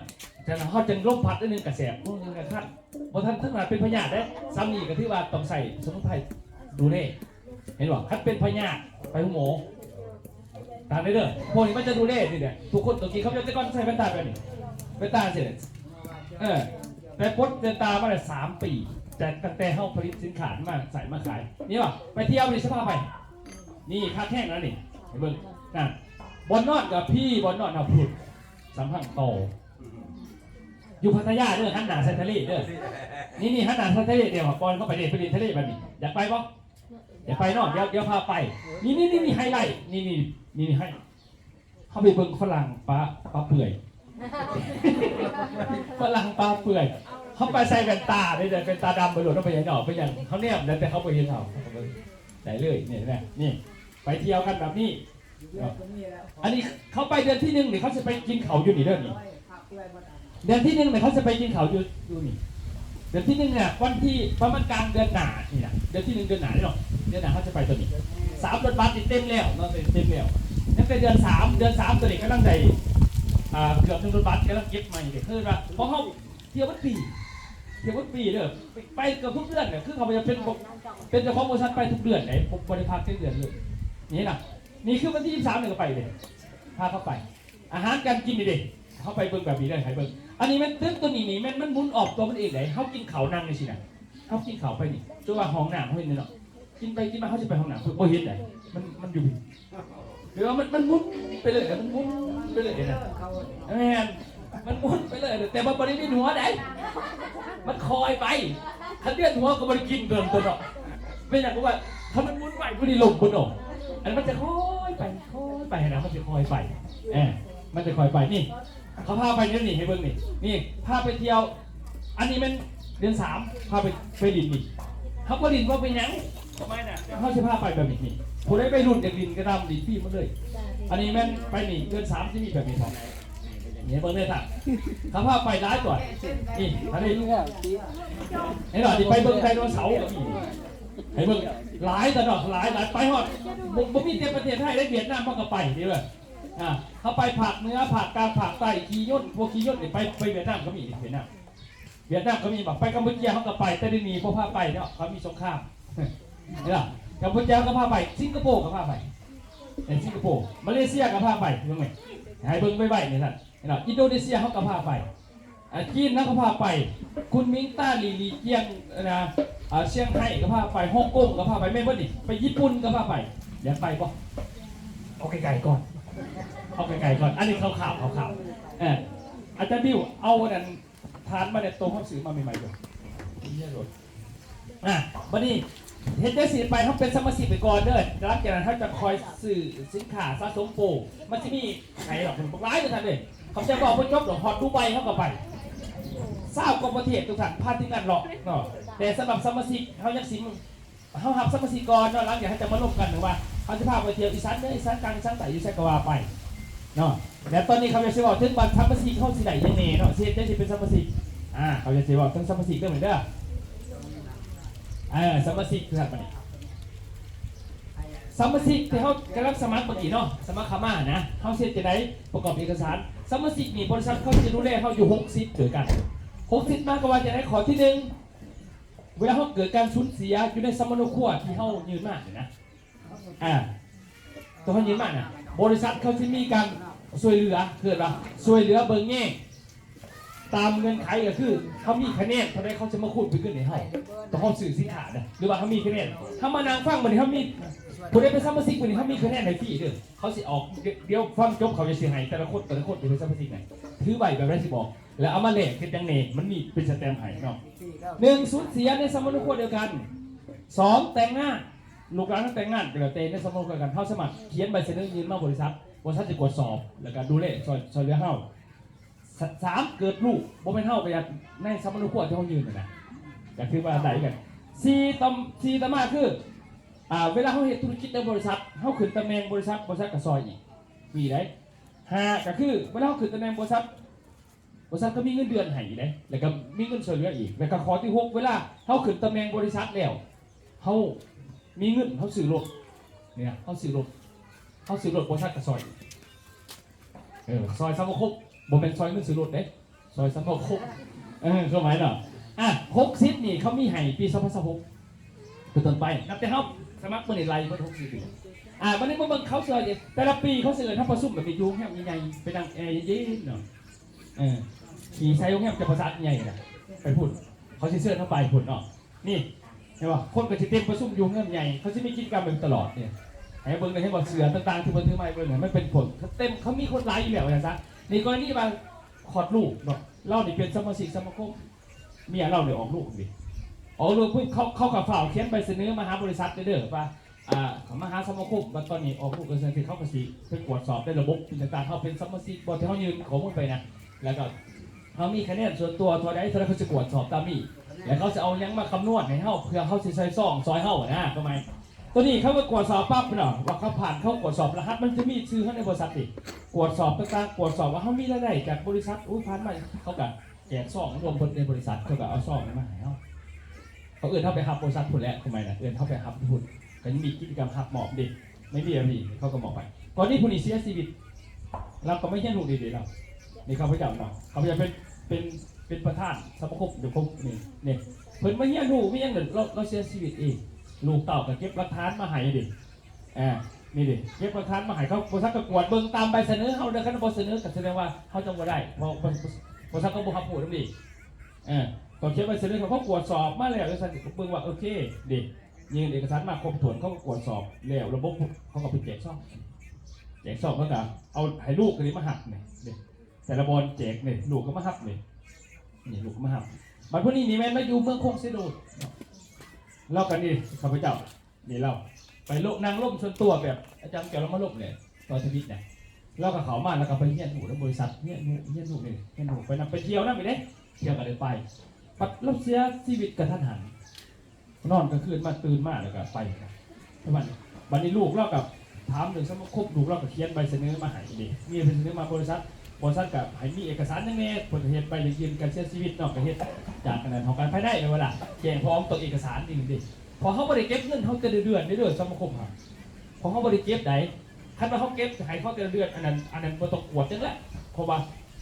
ສະນັ້ນເຮົາຈຶ່ງລົມພັດໜ້ອຍໜຶ່ງກະແສບ ໂອ້ຍ ຄັນບໍ່ທັນເຖິງຂະໜາດເປັນພະຍາດເດ້ ສ່ຳນີ້ກະຖືວ່າຕ້ອງໃຊ້ສະໝຸນໄພດູແລ ເຫັນບໍ່? ຄັນເປັນພະຍາດໄປໂຮງໝໍ ຕາມເດີ ພວກນີ້ມັນຈະດູແລນີ້ແຫຼະ ທຸກຄົນຕ້ອງກິນ ເຂົາເຈົ້າແຕ່ກ່ອນໃສ່ແວ່ນຕາແບບນີ້ ແວ່ນຕາຈັ່ງຊີ້ ເອີ ແຕ່ປົດແວ່ນຕາມາໄດ້ສາມປີ ແຕ່ຕັ້ງແຕ່ເຮົາຜະລິດສິນຄ້າມາໃສ່ມາຂາຍ ນີ້ວ່າໄປທ່ຽວນີ້ ຊິພາໄປ ນີ້ຄັກແຮງນະນີ້ ໃຫ້ເບິ່ງ ນັ້ນ ບ່ອນນອນກໍພີ ບ່ອນນອນເຮົາພຸ້ນ ສຳພັງຕໍ່ ຢູ່ພັດທະຍາເດີ ຫັນໜ້າໃສ່ທະເລເດີ ນີ້ໆ ຫັນໜ້າໃສ່ທະເລເດີ ບ່ອນເຂົາໄປເດ້ ໄປຫຼິ້ນທະເລບັດນີ້ ຢາກໄປບໍ່? ຢາກໄປເນາະ ດຽວ ດຽວພາໄປ ນີ້ໆ ນີ້ ນີ້ໄຮໄລ ນີ້ໆ ນີ້ໄຮ ເຮົາໄປເບິ່ງຝຣັ່ງປາ ປາເປື່ອຍ ຝຣັ່ງປາເປື່ອຍ ເຮົາໄປໃສ່ແວ່ນຕາເດ້ ແວ່ນຕາດຳໄປໂລດ ເຮົາໄປຫຍັງດອກ ໄປຫຍັງ ເຮົາແນມແລ້ວແຕ່ເຂົາບໍ່ເຫັນເຮົາ ໄດ້ເລີຍ ນີ້ນະ ນີ້ ໄປທ່ຽວກັນແບບນີ້ ອັນນີ້ເຂົາໄປເດືອນທີໜຶ່ງນີ້ ເຂົາຊິໄປກິນເຂົ້າຢູ່ນີ້ເດີນີ້ ເດືອນທີໜຶ່ງນີ້ ເຂົາຊິໄປກິນເຂົ້າຢູ່ ຢູ່ນີ້ ເດືອນທີໜຶ່ງນະ ວັນທີ ປະມານກາງເດືອນໜ້ານີ້ນະ ເດືອນທີໜຶ່ງເດືອນໜ້ານີ້ເນາະ ເດືອນໜ້າເຮົາຈະໄປຕົວນີ້ ສາມລົດບັສນີ້ເຕັມແລ້ວເນາະ ເຕັມແລ້ວ. ຍັງແຕ່ເດືອນສາມ ເດືອນສາມຕົວນີ້ກຳລັງໄດ້ ອ່າ ເກືອບໜຶ່ງລົດບັສ ກຳລັງເກັບໃໝ່ເດ້. ຄືວ່າພວກເຮົາທ່ຽວເບິດປີ ທ່ຽວເບິດປີເດີ ໄປເກືອບທຸກເດືອນແຫຼະ. ຄືເຂົາຈະເປັນ ເປັນເຈົ້າຂອງບໍລິສັດໄປທຸກເດືອນເດ້ ບໍ່ ບໍ່ໄດ້ພັກຈັກເດືອນເລີຍ. ນີ້ນະ ນີ້ຄືວັນທີຊາວສາມນີ້ກໍໄປເດ້ ພາເຂົາໄປ. ອາຫານການກິນນີ້ເດ້ ເຮົາໄປເບິ່ງແບບນີ້ເດີ ໃຫ້ເບິ່ງ. ອັນນີ້ແມ່ນຕຶກຕົວນີ້ນີ້ ແມ່ນມັນໝູນອອບຕົວມັນເອງເດ້. ເຮົາກິນເຂົ້ານັ່ງຈັ່ງຊີ້ນະ ເຮົາກິນເຂົ້າໄປນີ້ ຈົນວ່າຫ້ອງນ້ຳເຮົາເຫັນເນາະ ກິນໄປກິນມາເຮົາຊິໄປຫ້ອງນ້ຳ ບໍ່ເຫັນໃດ ມັນ ມັນຢູ່ພີ້ ຫຼືວ່າມັນ ມັນໝູນໄປເລີຍ ມັນໝູນໄປເລີຍນະ. ແມ່ນ ມັນໝູນໄປເລີຍ ແຕ່ວ່າບໍ່ໄດ້ມີຫົວໃດ ມັນຄອຍໄປ. ຄັນວຽນຫົວກໍບໍ່ໄດ້ກິນເກີນຕົວເນາະ. ເປັນຫຍັງ? ເພາະວ່າຄັນມັນໝູນໄປ ຜູ້ນີ້ລົງເບິດເນາະ. ອັນນັ້ນມັນຈະຄອຍໄປ ຄອຍໄປນະ ມັນຈະຄອຍໄປ ເອີ ມັນຈະຄອຍໄປ. ນີ້ ເຂົາພາໄປແນວນີ້ ໃຫ້ເບິ່ງນີ້ ນີ້ ພາໄປທ່ຽວ. ອັນນີ້ແມ່ນເດືອນສາມ ພາໄປ ໄປຫຼິ້ນນີ້. ເຮົາບໍ່ຫຼິ້ນບໍ່ເປັນຫຍັງ ເຮົາຊິພາໄປແບບນີ້. ນີ້ ຜູ້ໃດໄວລຸ້ນຢາກຫຼິ້ນກໍຕາມ ຫຼິ້ນຟຣີໝົດເລີຍ. ອັນນີ້ແມ່ນໄປນີ້ ເດືອນສາມຊິມີແບບນີ້ພ້ອມ. ນີ້ເບິ່ງເດີທ່ານ ເຂົາພາໄປຫຼາຍກວ່ານີ້. ອັນນີ້ ເຫັນບໍ່? ທີ່ໄປເບິ່ງໄດໂນເສົາກໍມີ ໃຫ້ເບິ່ງຫຼາຍຕະເນາະ ຫຼາຍ ຫຼາຍ ໄປຮອດ ບໍ່ ບໍ່ມີແຕ່ປະເທດໄທເດ້ ຫວຽດນາມເຮົາກໍໄປເດ້ເວີ້ຍ. ອ່າ ເຮົາໄປພາກເໜືອ ພາກກາງ ພາກໃຕ້ ຂີ່ຍົນ ພວກຂີ່ຍົນນີ້ໄປ ໄປຫວຽດນາມກໍມີ ຫວຽດນາມ ຫວຽດນາມກໍມີ. ບາດໄປກຳປູເຈຍເຮົາກໍໄປ ແຕ່ດຽວນີ້ບໍ່ພາໄປເນາະ ເຂົາມີສົງຄາມ. ເຫັນບໍ່? ກຳປູເຈຍເຮົາກໍພາໄປ ສິງກະໂປກໍພາໄປ ເອີ ສິງກະໂປ ມາເລເຊຍກໍພາໄປ ເບິ່ງໄວ້ ໃຫ້ເບິ່ງໄວໆນີ້ທ່ານ. ເຫັນບໍ່? ອິນໂດເນເຊຍເຮົາກໍພາໄປ ອ່າ ຈີນເຮົາກໍພາໄປ ຄຸນມິງ ຕາຫຼີ ຫຼີຈຽງ ນະ ອ່າ ຊຽງໄຮ້ກໍພາໄປ ຮົງກົງກໍພາໄປ ແມ່ນບໍ່ນີ້? ໄປຍີ່ປຸ່ນກໍພາໄປ. ຢາກໄປບໍ່? ເອົາໄກໆກ່ອນ ເອົາໄກໆກ່ອນ. ອັນນີ້ຄ່າວໆ ຄ່າວໆ. ເອີ ອາຈານບິວ ເອົາອັນນັ້ນ ທານມາແດ່ ໂຕເຮົາຊື້ມາໃໝ່ໆຢູ່ ເຍອະໂລດ. ອ່າ ບັດນີ້ເຮັດຈັ່ງຊີ້ໄປ ເຮົາເປັນສະມາຊິກໄປກ່ອນເດີ ຫຼັງຈາກນັ້ນເຮົາຈະຄ່ອຍຊື້ສິນຄ້າສະສົມໂປ. ມັນຊິມີໃຜດອກ ບັກຫຼາຍເດີທ່ານເອີຍ. ຂ້າພະເຈົ້າເວົ້າບໍ່ຈົບດອກ ຮອດດູໄບເຮົາກໍໄປ ຊາວກວ່າປະເທດທຸກທ່ານ ພາທີມງານເລາະເນາະ. ແຕ່ສຳລັບສະມາຊິກ ເຮົາຍັງຊິ ເຮົາຮັບສະມາຊິກກ່ອນເນາະ ຫຼັງຈາກເຮົາຈະມາລົມກັນວ່າ ເຮົາຊິພາໄປທ່ຽວອີສານເໜືອ ອີສານກາງ ອີສານໃຕ້ ຢູ່ໃສກໍວ່າໄປເນາະ. ແລະຕອນນີ້ຂ້າພະເຈົ້າຊິເວົ້າເຖິງວ່າສະມາຊິກເຮົາຊິໄດ້ຫຍັງແດ່ເນາະ ຊິເຮັດຈັ່ງຊິເປັນສະມາຊິກ. ອ່າ ຂ້າພະເຈົ້າຊິເວົ້າເຖິງສະມາຊິກເດີ ເດີ ເອີ ສະມາຊິກຄືກັນບັດນີ້ ສະມາຊິກທີ່ເຮົາກຳລັງສະໝັກເມື່ອກີ້ເນາະ ສະໝັກເຂົ້າມານະ ເຮົາຊິເຮັດຈັ່ງໃດ ປະກອບເອກະສານ. ສະມາຊິກນີ້ ບໍລິສັດເຂົາຊິດູແລເຮົາຢູ່ຫົກສິດດ້ວຍກັນ ຫົກສິດ ໝາຍຄວາມວ່າຈັ່ງໃດ? ຂໍ້ທີໜຶ່ງ ເວລາເຮົາເກີດການສູນເສຍຢູ່ໃນສຳມະໂນຄົວທີ່ເຮົາຍື່ນມານີ້ນະ ອ່າ ຕົວເຮົາຍື່ນມານະ ບໍລິສັດເຂົາຊິມີການຊ່ວຍເຫຼືອ ເອີ້ນວ່າຊ່ວຍເຫຼືອເບິ່ງແຍງ ຕາມເງື່ອນໄຂກໍຄື ເຮົາມີຄະແນນເທົ່າໃດ ເຂົາຈະມາຄູນເປັນເງິນໃຫ້ເຮົາ ຕອນເຮົາຊື້ສິນຄ້ານະ ຫຼືວ່າເຮົາມີຄະແນນ ເຮົາມານັ່ງຟັງມື້ນີ້ ເຮົາມີ ຜູ້ໃດເປັນສະມາຊິກມື້ນີ້ ເຮົາມີຄະແນນໃຫ້ຟຣີເດີ. ເຂົາຊິອອກ ດ- ດ- ດ- ດຽວຟັງຈົບ ເຂົາຈະຊິໃຫ້ແຕ່ລະຄົນ ແຕ່ລະຄົນທີ່ເປັນສະມາຊິກນະ ຖືໃບແບບໃດຊິບອກ ແລ້ວເອົາມາແລກເຮັດຫຍັງແດ່ ມັນມີເປັນສະແຕມໃຫ້ເນາະ. ໜຶ່ງ ສູນເສຍໃນສຳມະໂນຄົວດຽວກັນ. ສອງ ແຕ່ງງານ ລູກຫຼານເຮົາແຕ່ງງານກໍແລ້ວແຕ່ ໃນສຳມະໂນຄົວດຽວກັນ ເຮົາສາມາດຂຽນໃບສະເໜີຍື່ນມາບໍລິສັດ ບໍລິສັດຈະກວດສອບ ແລ້ວກໍດູແລ ຊ່ອຍ ຊ່ອຍເຫຼືອເຮົາ. ສ- ສາມ ເກີດລູກ ບໍ່ແມ່ນເຮົາໄປ ໃນສຳມະໂນຄົວທີ່ເຮົາຍື່ນນັ້ນນະ ກໍຖືວ່າໄດ້ຄືກັນ. ສີ່ ຕໍ່- ສີ່ ຕໍ່ມາຄື ອ່າ ເວລາເຮົາເຮັດທຸລະກິດໃນບໍລິສັດ ເຮົາຂຶ້ນຕຳແໜ່ງບໍລິສັດ ບໍລິສັດກໍຊ່ອຍອີກ ມີໄດ໋. ຫ້າ ກໍຄືເວລາເຮົາຂຶ້ນຕຳແໜ່ງບໍລິສັດ ບໍລິສັດກໍມີເງິນເດືອນໃຫ້ອີກເດ້ ແລ້ວກໍມີເງິນຊ່ວຍເຫຼືອອີກ. ແລ້ວກໍຂໍ້ທີຫົກ ເວລາເຮົາຂຶ້ນຕຳແໜ່ງບໍລິສັດແລ້ວ ເຮົາມີເງິນ ເຮົາຊື້ລົດ ນີ້ນະ ເຮົາຊື້ລົດ ເຮົາຊື້ລົດ ບໍລິສັດກໍຊ່ອຍ ເອີ ຊ່ອຍສະມາຄົມ ບໍ່ແມ່ນຊ່ອຍເງິນຊື້ລົດເດ້ ຊ່ອຍສະມາຄົມ ເອີ ຄວາມໝາຍເນາະ. ອ່ະ ຫົກສິດນີ້ເຂົາມີໃຫ້ປີສອງພັນຊາວຫົກ ເປັນຕົ້ນໄປ ນັບແຕ່ເຮົາສະໝັກມື້ນີ້ໄລ່ເບິດຫົກສິດປີ. ອ່າ ບັດນີ້ມາເບິ່ງເຂົາຊ່ອຍ ແຕ່ລະປີເຂົາຊິເອີ້ນເຮົາປະຊຸມແບບນີ້ ຢູ່ໂຮງແຮມໃຫຍ່ໆ ໄປນັ່ງແອເຢັນໆເນາະ ເອີ ຂີ່ໃສ່ໂຮງແຮມຈຳປາສັກໃຫຍ່ນະ ໄປພຸ້ນ ເຂົາຊິເຊີນເຮົາໄປພຸ້ນເນາະ. ນີ້ ເຫັນບໍ່ ຄົນກໍຊິເຕັມປະຊຸມຢູ່ໂຮງແຮມໃຫຍ່ ເຂົາຊິມີກິດຈະກຳແບບຕະຫຼອດນີ້ ໃຫ້ເບິ່ງໄດ້ ເຫັນບໍ່ ເສື້ອຕ່າງໆທີ່ເພິ່ນຖືມາໃຫ້ເບິ່ງ ມັນເປັນຜົນ ເຕັມ ເຂົາມີຄົນຫຼາຍຢູ່ແລ້ວວ່າຊັ້ນຊະ. ໃນກໍລະນີວ່າຄອດລູກເນາະ ລາວນີ້ເປັນສະມາຊິກສະມາຄົມ ເມຍລາວນີ້ອອກລູກນີ້ ອອກລູກປຸບ ເຂົາ ເຂົາກໍຟ້າວຂຽນໃບສະເໜີມາຫາບໍລິສັດເດີວ່າ ອ່າ ມາຫາສະມາຄົມວ່າຕອນນີ້ອອກລູກກັນຊັ້ນ ເຂົາກໍຊິໄປກວດສອບໃນລະບົບຕ່າງໆ ເຮົາເປັນສະມາຊິກບໍ່ ທີ່ເຮົາຍື່ນຂໍ້ມູນໄປນະ ແລ້ວກໍ ເຮົາມີຄະແນນສ່ວນຕົວເທົ່າໃດ ເທົ່າໃດ ເຂົາຊິກວດສອບຕາມນີ້ ແລ້ວເຂົາຊິເອົາຫຍັງມາຄຳນວນໃຫ້ເຮົາ ເພື່ອເຂົາຊິໃສ່ຊອງຊ່ອຍເຮົານະ ປະມານ ໂຕນີ້ເຂົາກໍກວດສອບປັບເນາະ ວ່າເຂົາຜ່ານ ເຂົາກວດສອບລະຫັດ ມັນຈະມີຊື່ເຮົາໃນບໍລິສັດນີ້ ກວດສອບຕ່າງໆ ກວດສອບວ່າເຮົາມີລາຍໄດ້ຈາກບໍລິສັດ ໂອ້ຍ ຜ່ານມາ ເຂົາກໍແຈກຊອງລວມເບິດໃນບໍລິສັດ ເຂົາກໍເອົາຊອງນັ້ນມາໃຫ້ເຮົາ ເຂົາເອີ້ນເຮົາໄປຮັບບໍລິສັດພຸ້ນແຫຼະ ຄວາມໝາຍນະ ເອີ້ນເຮົາໄປຮັບຢູ່ພຸ້ນ ກໍຍັງມີກິດຈະກຳຮັບມອບເດ້ ໃນເວລານີ້ເຂົາກໍມອບໄປ. ກໍນີ້ຜູ້ນີ້ເສຍຊີວິດ ລາວກໍມາຮຽນຮູ້ເດ້ ເດ້ລາວ ນີ້ຂ້າພະເຈົ້າເນາະ ຂ້າພະເຈົ້າເປັນ ເປັນ ເປັນປະທານສະມາຄົມ ຢູ່ຄົມນີ້ ນີ້ ເພິ່ນມາຮຽນຮູ້ມີຫຍັງ ລາວ ລາວເສຍຊີວິດເອງ ລູກເຕົ້າກໍເກັບຫຼັກຖານມາໃຫ້ເດ້. ອ່າ ນີ້ເດ້ ເກັບຫຼັກຖານມາໃຫ້ເຂົາ ບໍລິສັດກໍກວດເບິ່ງຕາມໃບສະເໜີເຮົາເດີ ຄັນບໍ່ສະເໜີກໍສະແດງວ່າເຮົາຈະບໍ່ໄດ້ ເພາະ ບໍລິສັດກໍບໍ່ຮັບຮູ້ນຳນີ້. ເອີ ກໍຂຽນໃບສະເໜີເຂົາ ເຂົາກວດສອບມາແລ້ວ ຈັ່ງຊັ້ນກໍເບິ່ງວ່າໂອເຄເດ້ ຍື່ນເອກະສານມາຄົບຖ້ວນ ເຂົາກໍກວດສອບແລ້ວ ລະບົບເຂົາກໍໄປແຈກຊອງ ແຈກຊອງ ແລ້ວກໍເອົາໃຫ້ລູກກໍໄດ້ມາຮັບນີ້ເດ້ ແຕ່ລະບ່ອນແຈກນີ້ ລູກກໍມາຮັບນີ້ ນີ້ລູກກໍມາຮັບ. ບັດຜູ້ນີ້ນີ້ແມ່ນມາຢູ່ເມືອງຄົງເຊໂດນ ລາວກໍນີ້ ຂ້າພະເຈົ້າ ນີ້ລາວໄປລົມ ນັ່ງລົມສ່ວນຕົວແບບອາຈານແກ້ວລາວມາລົມແຫຼະ ຕໍ່ທຳອິດນະ ລາວກໍເຂົ້າມາ ລາວກໍໄປຮຽນຮູ້ນຳບໍລິສັດ ຮຽນຮູ້ ຮຽນຮູ້ນີ້ ຮຽນຮູ້ໄປນຳ ໄປທ່ຽວນຳອີກເດ້ ທ່ຽວກໍໄດ້ໄປ ບັດລາວເສຍຊີວິດກະທັນຫັນ ນອນກາງຄືນມາ ຕື່ນມາແລ້ວກໍໄປ ປະມານນີ້. ບັດນີ້ລູກລາວກໍຖາມເລື່ອງສະມາຄົມ ລູກລາວກໍຂຽນໃບສະເໜີມາໃຫ້ເດ້ ມີໃບສະເໜີມາບໍລິສັດ ບໍລິສັດກໍໃຫ້ມີເອກະສານຫຍັງແດ່ ເພິ່ນກໍເຮັດໃບຢືນການເສຍຊີວິດເນາະ ກໍເຮັດຈາກອັນນັ້ນ ຫ້ອງການພາຍໃນແມ່ນບໍ່ລະ ແຈ້ງພ້ອມຕໍ່ເອກະສານນີ້ເດ້. ເພາະເຮົາບໍ່ໄດ້ເກັບເງິນເຮົາແຕ່ລະເດືອນເດ້ ສະມາຄົມເຮົາ ເພາະເຮົາບໍ່ໄດ້ເກັບໃດ ຄັນວ່າເຮົາເກັບໃຫ້ເຂົາແຕ່ລະເດືອນ ອັນນັ້ນ ອັນນັ້ນບໍ່ຕ້ອງກວດຫຍັງແຫຼະ ເພາະວ່າ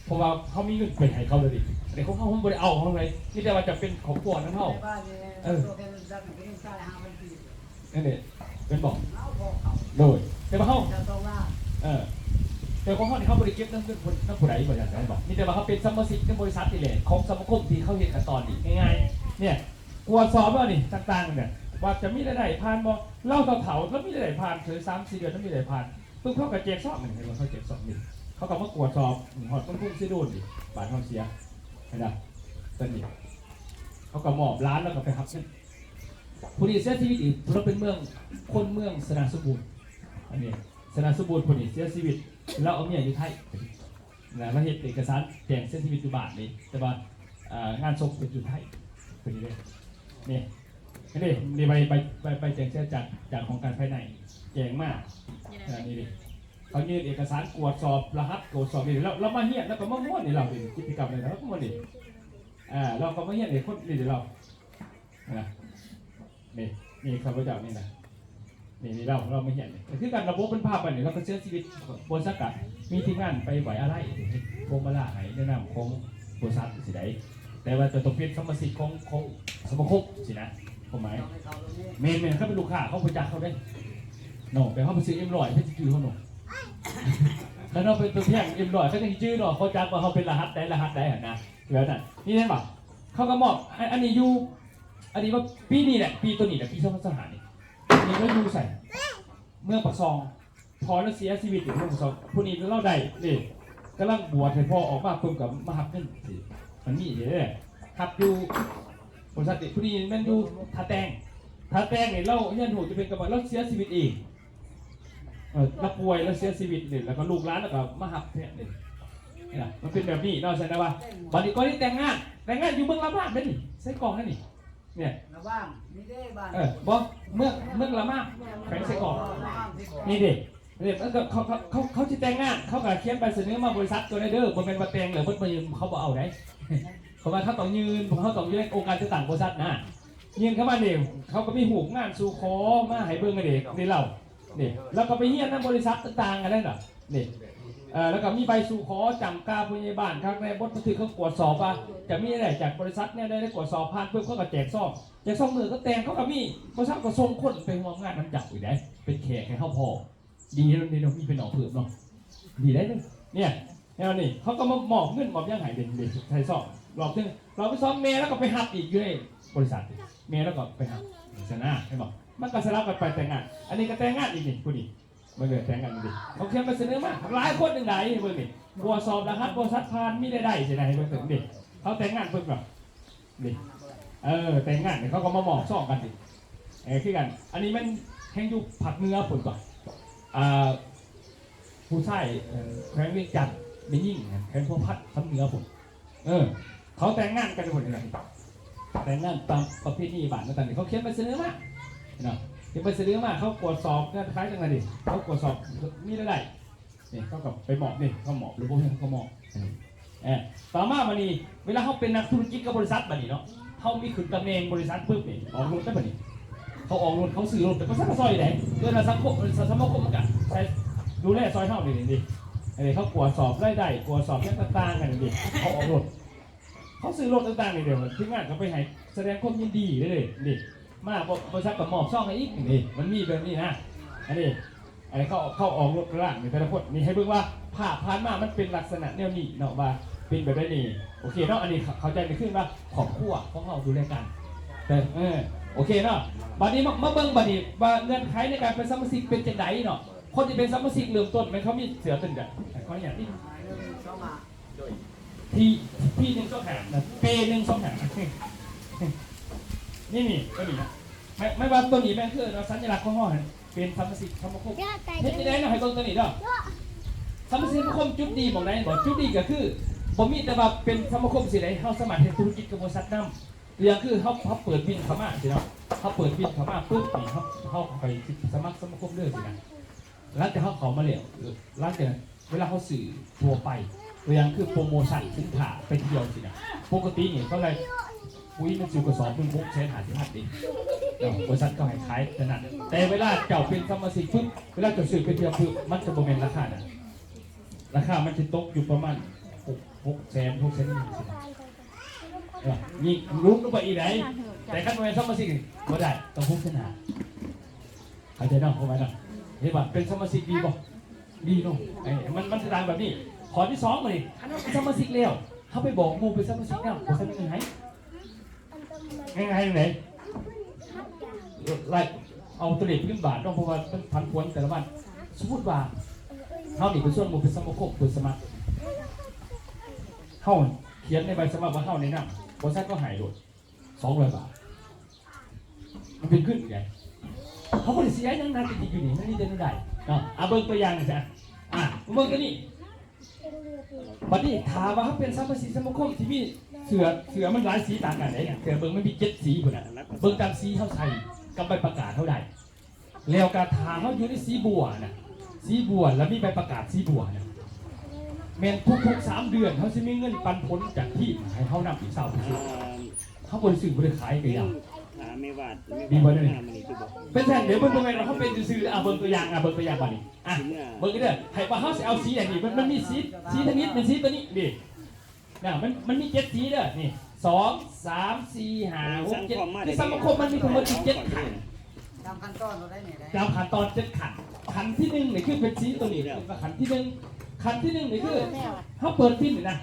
ເພາະວ່າເຮົາມີເງິນໄປໃຫ້ເຂົາແລ້ວເດ້ ອັນນີ້ຂອງເຮົາ ເຮົາບໍ່ໄດ້ເອົາເຮົາເລີຍ ມີແຕ່ວ່າຈະເປັນຂອບຄົວນຳເຮົາ ເອີ ນັ້ນເດ້ ແມ່ນບໍ່? ໂດຍ ແຕ່ວ່າເຮົາ ເອີ ແຕ່ຂອງເຮົານີ້ ເຮົາບໍ່ໄດ້ເກັບນຳເງິນນຳຜູ້ໃດ ບໍ່ຢາກໃຫ້ບອກ ມີແຕ່ວ່າເຮົາເປັນສະມາຊິກໃນບໍລິສັດນີ້ແຫຼະ ຂອງສະມາຄົມທີ່ເຂົາເຮັດກັນຕອນນີ້ ງ່າຍໆ ນີ້ ກວດສອບແລ້ວນີ້ ຕ່າງໆ ນີ້ ວ່າຈະມີລາຍໄດ້ຜ່ານບໍ່ ລາວເຖົ້າໆ ລາວມີລາຍໄດ້ຜ່ານ ເຖິງສາມສີ່ເດືອນລາວມີລາຍໄດ້ຜ່ານ ປຶບ ເຂົາກໍແຈກຊອງ ເຫັນບໍ່ ເຂົາແຈກຊອງນີ້ ເຂົາກໍມາກວດສອບ ຮອດເມືອງຄົງເຊໂດນນີ້ ບ້ານເຮົາເສຍ ເຫັນບໍ່ ຕອນນີ້ ເຂົາກໍມອບຫຼານ ແລ້ວກໍໄປຮັບເງິນ ຜູ້ນີ້ເສຍຊີວິດອີກ ຜູ້ນັ້ນເປັນເມືອງ ຄົນເມືອງຊະນະສົມບູນ ອັນນີ້ຊະນະສົມບູນ ຜູ້ນີ້ເສຍຊີວິດ ລາວເອົາເມຍຢູ່ໄທ ນະ ລາວເຮັດເອກະສານແຈ້ງເສຍຊີວິດຢູ່ບ້ານນີ້ ແຕ່ວ່າ ເອີ ງານສົບເພິ່ນຢູ່ໄທ ເພິ່ນນີ້ເດ້ ນີ້ ນີ້ ນີ້ໃບ ໃບ ໃບ ໃບແຈ້ງເສຍຈາກ ຈາກຫ້ອງການພາຍໃນແຈ້ງມາ ເອີ ນີ້ເດ້ ເຂົາຍື່ນເອກະສານກວດສອບລະຫັດ ກວດສອບນີ້ ລາວ ລາວມາຮຽນ ລາວກໍມາມ່ວນນີ້ ລາວເປັນກິດຈະກຳນີ້ ລາວກໍມ່ວນນີ້ ອ່າ ລາວກໍມາຮຽນໃຫ້ຄົນນີ້ ລາວ ນະ ນີ້ ນີ້ຂ້າພະເຈົ້ານີ້ນະ ນີ້ ນີ້ລາວ ລາວມາຮຽນນີ້ ຄືກັນລະບົບເປັນພາບໄປນີ້ ລາວກໍເສຍຊີວິດ ບໍລິສັດກະມີທີມງານໄປໄວ້ອາໄລ ເຮັດພວງມາລາໃຫ້ໃນນາມຂອງບໍລິສັດຊີ້ໃດ ແຕ່ວ່າຈະຕ້ອງເປັນສະມາຊິກຂອງ ຂອງສະມາຄົມຊີ້ນະ ຄວາມໝາຍ ແມ່ນໆ ຄັນເປັນລູກຄ້າເຂົາບໍ່ຈັກເຮົາເດ້ເນາະ ແບບເຮົາໄປຊື້ເອັມຮ້ອຍ ໃຜຊິຈື່ເຮົາເນາະ ຄັນເຮົາເປັນຕົວແທນເອັມຮ້ອຍ ເຂົາຈັ່ງຊິຈື່ເນາະ ເຂົາຈັກວ່າເຮົາເປັນລະຫັດໃດ ລະຫັດໃດຫັ້ນນະ ແບບນັ້ນ ນີ້ເຫັນບໍ່ ເຂົາກໍມອບ ອັນ ອັນນີ້ຢູ່ ອັນນີ້ວ່າປີນີ້ແຫຼະ ປີໂຕນີ້ແຫຼະ ປີສອງພັນຊາວຫ້ານີ້ ນີ້ລາວຢູ່ໃສ ເມືອງປາກຊ່ອງ ພໍ່ລາວເສຍຊີວິດຢູ່ເມືອງປາກຊ່ອງ ຜູ້ນີ້ລາວໄດ້ເດ້ ກຳລັງບວດໃຫ້ພໍ່ອອກມາ ປຶ້ມກໍມາຮັບເງິນ ມັນມີເດ້ ຮັບຢູ່ບໍລິສັດນີ້ ຜູ້ນີ້ແມ່ນຢູ່ທ່າແຕງ ທ່າແຕງນີ້ ລາວຮຽນຮູ້ຈະເປັນກຳມະ ລາວເສຍຊີວິດເອງ ເອີ ລາວປ່ວຍ ລາວເສຍຊີວິດນີ້ ແລ້ວກໍລູກຫຼານລາວກໍມາຮັບແທນນີ້ ເຫັນບໍ່ ມັນເປັນແບບນີ້ເນາະ ສະນັ້ນວ່າ ບັດນີ້ກໍໄດ້ແຕ່ງງານ ແຕ່ງງານຢູ່ເມືອງລະບາງເດ້ນີ້ ໃສ່ກ້ອງເດ້ນີ້ ນີ້ ລະບາງ ນີ້ເດ້ບ້ານ ເອີ ບໍ່ ເມືອງ ເມືອງລະມາ ແຂວງເຊກອງ ນີ້ເດ້ ນີ້ ເຂົາ ເຂົາ ເຂົາ ເຂົາຊິແຕ່ງງານ ເຂົາກໍຂຽນໃບສະເໜີມາບໍລິສັດຕົວນີ້ເດີ ບໍ່ແມ່ນວ່າແຕ່ງແລ້ວເບິດມື້ເຂົາບໍ່ເອົາໃດ ເພາະວ່າເຂົາຕ້ອງຍື່ນ ເຂົາຕ້ອງຢູ່ໃນອົງການຈັດຕັ້ງບໍລິສັດນະ ຍື່ນເຂົ້າມານີ້ ເຂົາກໍມີຮູບງານສູ່ຂໍມາໃຫ້ເບິ່ງເດ້ ນີ້ລາວ ນີ້ ແລ້ວກໍໄປຮຽນນຳບໍລິສັດຕ່າງໆ ອັນນັ້ນນະ ນີ້ ເອີ ແລ້ວກໍມີໃບສູ່ຂໍຈ້ຳກາຜູ້ໃຫຍ່ບ້ານຄັກແນ່ ບົດບັນທຶກເຂົາກວດສອບວ່າຈະມີລາຍໄດ້ຈາກບໍລິສັດແນວໃດ ໄດ້ກວດສອບຜ່ານປຶບ ເຂົາກໍແຈກຊອງ ແຈກຊອງມື້ກໍແຕ່ງ ເຂົາກໍມີ ບໍລິສັດກໍສົ່ງຄົນໄປຮ່ວມງານນຳເຈົ້າອີກເດ້ ເປັນແຂກໃຫ້ເຮົາພ້ອມ ດີເນາະ ນີ້ເນາະ ມີພີ່ນ້ອງເພີ່ມເນາະ ດີໄດ໋ ນີ້ ແນວນີ້ ເຂົາກໍມາມອບເງິນມອບຫຍັງໃຫ້ເດ້ ໃສ່ຊອງ ລອບໜຶ່ງ ລອບທີສອອງ ແມ່ລາວກໍໄປຮັບອີກຢູ່ໃນບໍລິສັດ ແມ່ລາວກໍໄປຮັບ ຊັ້ນນະ ເຫັນບໍ່ ມັນກໍສະຫຼັບກັນໄປແຕ່ງງານ ອັນນີ້ກໍແຕ່ງງານອີກນີ້ ຜູ້ນີ້ ເບິ່ງເດີ ແຕ່ງງານອີກນີ້ ເຂົາຂຽນໃບສະເໜີມາ ຫຼາຍຄົນຈັ່ງໃດ ເບິ່ງນີ້ ກວດສອບລະຫັດບໍລິສັດຜ່ານ ມີລາຍໄດ້ຈັ່ງໃດ ໃຫ້ເບິ່ງເຖິງນີ້ ເຂົາແຕ່ງງານປຶບເນາະ ນີ້ ເອີ ແຕ່ງງານນີ້ ເຂົາກໍມາມອບຊອງກັນນີ້ ເອີ ຄືກັນ ອັນນີ້ມັນແຮ່ງຢູ່ພາກເໜືອພຸ້ນຕົວະ ອ່າ ຜູ້ຊາຍ ເອີ ແຂວງວຽງຈັນ ແມ່ຍິງແຂວງພົວພັນ ທາງເໜືອພຸ້ນ ເອີ ເຂົາແຕ່ງງານກັນພຸ້ນ ແຕ່ງງານຕາມປະເພນີບ້ານເຂົາ ເຂົາຂຽນໃບສະເໜີມາເນາະ ຂຽນໃບສະເໜີມາ ເຂົາກວດສອບເງື່ອນໄຂຈັ່ງໃດນີ້ ເຂົາກວດສອບມີລາຍໄດ້ ນີ້ ເຂົາກໍໄປມອບນີ້ ເຂົາມອບ ຫຼືບໍ່ແມ່ນເຂົາກໍມອບ ເອີ ຕໍ່ມາບັດນີ້ ເວລາເຮົາເປັນນັກທຸລະກິດກັບບໍລິສັດບັດນີ້ເນາະ ເຮົາມີຂຶ້ນຕຳແໜ່ງບໍລິສັດປຶບນີ້ ອອກລົດແລ້ວບັດນີ້ ເຂົາອອກລົດ ເຂົາຊື້ລົດ ແຕ່ບໍ່ທັນໄດ້ຊ່ອຍໃດ ເອີ້ນວ່າສັງຄົມ ສະ ສະມາຄົມມັນກະໃສ່ ດູແລຊ່ອຍເຮົານີ້ ນີ້ ເອີ ເຂົາກວດສອບລາຍໄດ້ ກວດສອບຫຍັງຕ່າງໆ ກັນນີ້ ເຂົາອອກລົດ ເຂົາຊື້ລົດຕ່າງໆ ນີ້ເດ້ ທີມງານກໍໄປໃຫ້ສະແດງຄວາມຍິນດີເດ້ ນີ້ ມາ ບໍ ບໍລິສັດກໍມອບຊອງໃຫ້ອີກ ນີ້ ມັນມີແບບນີ້ນະ ອັນນີ້ ອັນເຂົາ ເຂົາອອກລົດລ້ານໃນແຕ່ລະຄົນ ນີ້ໃຫ້ເບິ່ງວ່າພາບຜ່ານມາມັນເປັນລັກສະນະແນວນີ້ເນາະ ວ່າເປັນແບບໃດນີ້ ໂອເຄເນາະ ອັນນີ້ເຂົ້າໃຈໃນຄືນວ່າຄອບຄົວຂອງເຮົາດູແລກັນ ເອີ ເອີ ໂອເຄເນາະ ບັດນີ້ມາ ມາເບິ່ງບັດນີ້ວ່າເງື່ອນໄຂໃນການເປັນສະມາຊິກເປັນຈັ່ງໃດເນາະ ຄົນທີ່ເປັນສະມາຊິກເລີ່ມຕົ້ນແມ່ນເຂົາມີເສື້ອຕົວນີ້ ຂໍອະນຸຍາດ T T ໜຶ່ງສອງຫ້ານະ P ໜຶ່ງສອງຫ້າ ນີ້ ນີ້ ຕົວນີ້ນະ ໝາຍ ໝາຍວ່າຕົວນີ້ແມ່ນຄືວ່າສັນຍະລັກຂອງເຮົາຫັ້ນ ເປັນສະມາຊິກສະມາຄົມ ເຮັດຈັ່ງໃດເນາະ ໃຫ້ເບິ່ງຕົວນີ້ເດີ ສະມາຊິກສະມາຄົມຈຸດດີໝ່ອງໃດບໍ ຈຸດດີກໍຄື ບໍ່ມີແຕ່ວ່າເປັນສະມາຄົມຊີ້ໃດ ເຮົາສາມາດເຮັດທຸລະກິດກັບບໍລິສັດນຳ ຢ່າງຄືເຮົາ ເຮົາເປີດວິນເຂົ້າມາຊີ້ເນາະ ເຮົາເປີດວິນເຂົ້າມາປຶບນີ້ ເຮົາ ເຮົາໄປສະໝັກສະມາຄົມເດີຊີ້ນະ ຫຼັງຈາກເຮົາເຂົ້າມາແລ້ວ ເອີ ຫຼັງຈາກນັ້ນເວລາເຮົາຊື້ທົ່ວໄປ ຕົວຢ່າງຄືໂປຣໂມຊັນສິນຄ້າໄປທ່ຽວຊີ້ນະ ປົກກະຕິນີ້ເຂົາໄດ້ປຸ໋ຍມັນຊື້ກະສອບໜຶ່ງຫົກແສນຫ້າສິບພັນເດ້ເນາະ ບໍລິສັດເຂົາໃຫ້ຂາຍເທົ່ານັ້ນ ແຕ່ເວລາເຈົ້າເປັນສະມາຊິກປຶບ ເວລາເຈົ້າຊື້ໄປທ່ຽວປຶບ ມັນຈະບໍ່ແມ່ນລາຄານັ້ນ ລາຄາມັນຈະຕົກຢູ່ປະມານຫົກ ຫົກແສນ ຫົກແສນໜຶ່ງຊີ້ນະ ເອີ ຍິ່ງຫຼຸດລົງໄປອີກໃດ ແຕ່ຄັນບໍ່ແມ່ນສະມາຊິກນີ້ບໍ່ໄດ້ ຕ້ອງຫົກແສນຫ້າ ເຂົ້າໃຈເນາະ ເຂົ້າໃຈເນາະ ເຫັນບໍ່ ເປັນສະມາຊິກດີບໍ່ ດີເນາະ ເອີ ມັນ ມັນສະຕາງແບບນີ້ ຂໍ້ທີສອງ ບັດນີ້ ຄັນເຮົາເປັນສະມາຊິກແລ້ວ ເຮົາໄປບອກໝູ່ເປັນສະມາຊິກແລ້ວ ບໍ່ທັນມີເງິນໃຫ້ ງ່າຍໆ ຈັ່ງໃດ ໄລ່ເອົາຕົວເລກເງິນບາດເນາະ ເພາະວ່າມັນຜັນຜວນແຕ່ລະວັນ ສົມມຸດວ່າເຮົານີ້ໄປຊວນໝູ່ເປັນສະມາຄົມເປີດສະໝັກ ເຮົາຂຽນໃນໃບສະໝັກວ່າເຮົາແນະນຳ ບໍລິສັດກໍໃຫ້ໂລດ ສອງຮ້ອຍບາດ ມັນເປັນເງິນໄງ ເຮົາບໍ່ໄດ້ເສຍຫຍັງນະ ທີ່ຢູ່ນີ້ມັນມີແຕ່ແນວໃດເນາະ ອາ ເບິ່ງຕົວຢ່າງນີ້ຊະ ອາ ເບິ່ງຕົວນີ້ ບັດນີ້ຖ້າວ່າເຮົາເປັນສະມາຊິກສະມາຄົມທີ່ມີເສື້ອ ເສື້ອມັນຫຼາຍສີຕ່າງກັນເດ້ ເສື້ອເບິ່ງມັນມີເຈັດສີພຸ້ນນະ ເບິ່ງຕາມສີເຮົາໃສ່ກັບໃບປະກາດເຮົາໄດ້ ແລ້ວກະຖ້າເຮົາຢູ່ໃນສີບົວນະ ສີບົວແລ້ວມີໃບປະກາດສີບົວນະ ແມ່ນທຸກໆສາມເດືອນເຮົາຊິມີເງິນປັນຜົນຈາກທີມໃຫ້ເຮົານຳອີກຊາວເປີເຊັນ ເຮົາບໍ່ໄດ້ຊື້ບໍ່ໄດ້ຂາຍກະຢ່າ ມີບໍ່ເດີ ເປັນຊັ້ນເດີ ເບິ່ງ ບໍ່ແມ່ນວ່າເຮົາເປັນຊື່ໆ ອາ ເບິ່ງຕົວຢ່າງ ອາ ເບິ່ງຕົວຢ່າງບາດນີ້ ອາ ເບິ່ງເດີ ໃຫ້ວ່າເຮົາຊິເອົາສີໃດນີ້ ມັນ ມັນມີສີ ສີທຳອິດແມ່ນສີຕົວນີ້ເດ້ ນະ ມັນ ມັນມີເຈັດສີເດີ ນີ້ ສອງ ສາມ ສີ່ ຫ້າ ຫົກ ເຈັດ ຄືສະມາຄົມມັນມີທັງໝົດເຈັດຂັ້ນ ຕາມຂັ້ນຕອນເຮົາໄດ້ນີ້ໄດ໋ ຕາມຂັ້ນຕອນເຈັດຂັ້ນ ຂັ້ນທີໜຶ່ງນີ້ຄືເປັນສີຕົວນີ້ ເອີ້ນວ່າຂັ້ນທີໜຶ່ງ ຂັ້ນທີໜຶ່ງນີ້ຄືເຮົາເປີດບິນນີ້ນະ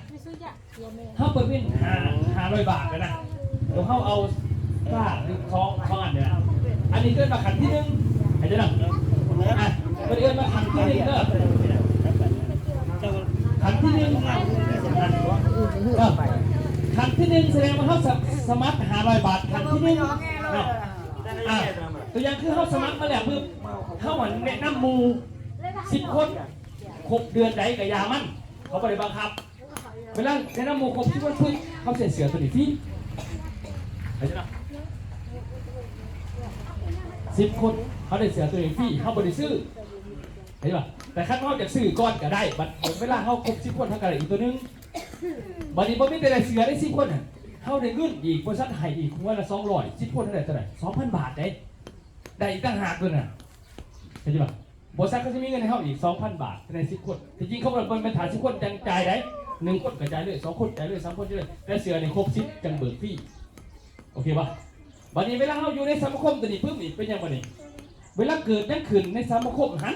ເຮົາເປີດເປັນຫ້າ ຫ້າຮ້ອຍບາດແລ້ວນະ ແລ້ວເຮົາເອົາກາດສອງ ສອງອັນນີ້ນະ ອັນນີ້ເອີ້ນວ່າຂັ້ນທີໜຶ່ງ ເຂົ້າໃຈນະ ອ່ະ ເພິ່ນເອີ້ນວ່າຂັ້ນທີໜຶ່ງເດີ ຂັ້ນທີໜຶ່ງ ຂັ້ນທີໜຶ່ງສະແດງວ່າເຮົາສະ ສະໝັກຫ້າຮ້ອຍບາດ ຂັ້ນທີໜຶ່ງເນາະ ອ່ະ ຕົວຢ່າງຄືເຮົາສະໝັກມາແລ້ວປຶບ ເຮົາແນະນຳໝູ່ສິບຄົນ ຄົບເດືອນໃດກະຢ່າມັນ ເຂົາບໍ່ໄດ້ບັງຄັບ ເວລາແນະນຳໝູ່ຄົບສິບຄົນປຶບ ເຮົາໃສ່ເສື້ອໂຕນີ້ຟຣີ ເຂົ້າໃຈເນາະ ສິບຄົນ ເຮົາໄດ້ເສື້ອໂຕນີ້ຟຣີ ເຮົາບໍ່ໄດ້ຊື້ ເຫັນບໍ່ ແຕ່ຄັນເຮົາຢາກຊື້ກ່ອນກະໄດ້ ບັດເວລາເຮົາຄົບສິບຄົນ ເຮົາກະໄດ້ອີກໂຕໜຶ່ງ ບັດນີ້ບໍ່ມີແຕ່ໄດ້ເສື້ອໄດ້ສິບຄົນ ເຮົາໄດ້ເງິນອີກ ບໍລິສັດໃຫ້ອີກຫົວລະສອງຮ້ອຍ ສິບຄົນເທົ່າໃດ ເທົ່າໃດ ສອງພັນບາດເດ້ ໄດ້ອີກຕ່າງຫາກໂຕນັ້ນ ເຫັນບໍ່ ບໍລິສັດເຂົາຊິມີເງິນໃຫ້ເຮົາອີກສອງພັນບາດ ໃນສິບຄົນ ທີ່ຈິງເຂົາບໍ່ແມ່ນຖ້າສິບຄົນຈັ່ງຈ່າຍໃດ ໜຶ່ງຄົນກະຈ່າຍເລີຍ ສອງຄົນຈ່າຍເລີຍ ສາມຄົນຈ່າຍເລີຍ ແຕ່ເສື້ອນີ້ຄົບສິບຈັ່ງເບີກຟຣີ ໂອເຄບໍ່ ບັດນີ້ເວລາເຮົາຢູ່ໃນສະມາຄົມໂຕນີ້ປຶບນີ້ ເປັນຫຍັງບັດນີ້ ເວລາເກີດຫຍັງຂຶ້ນໃນສະມາຄົມຫັ້ນ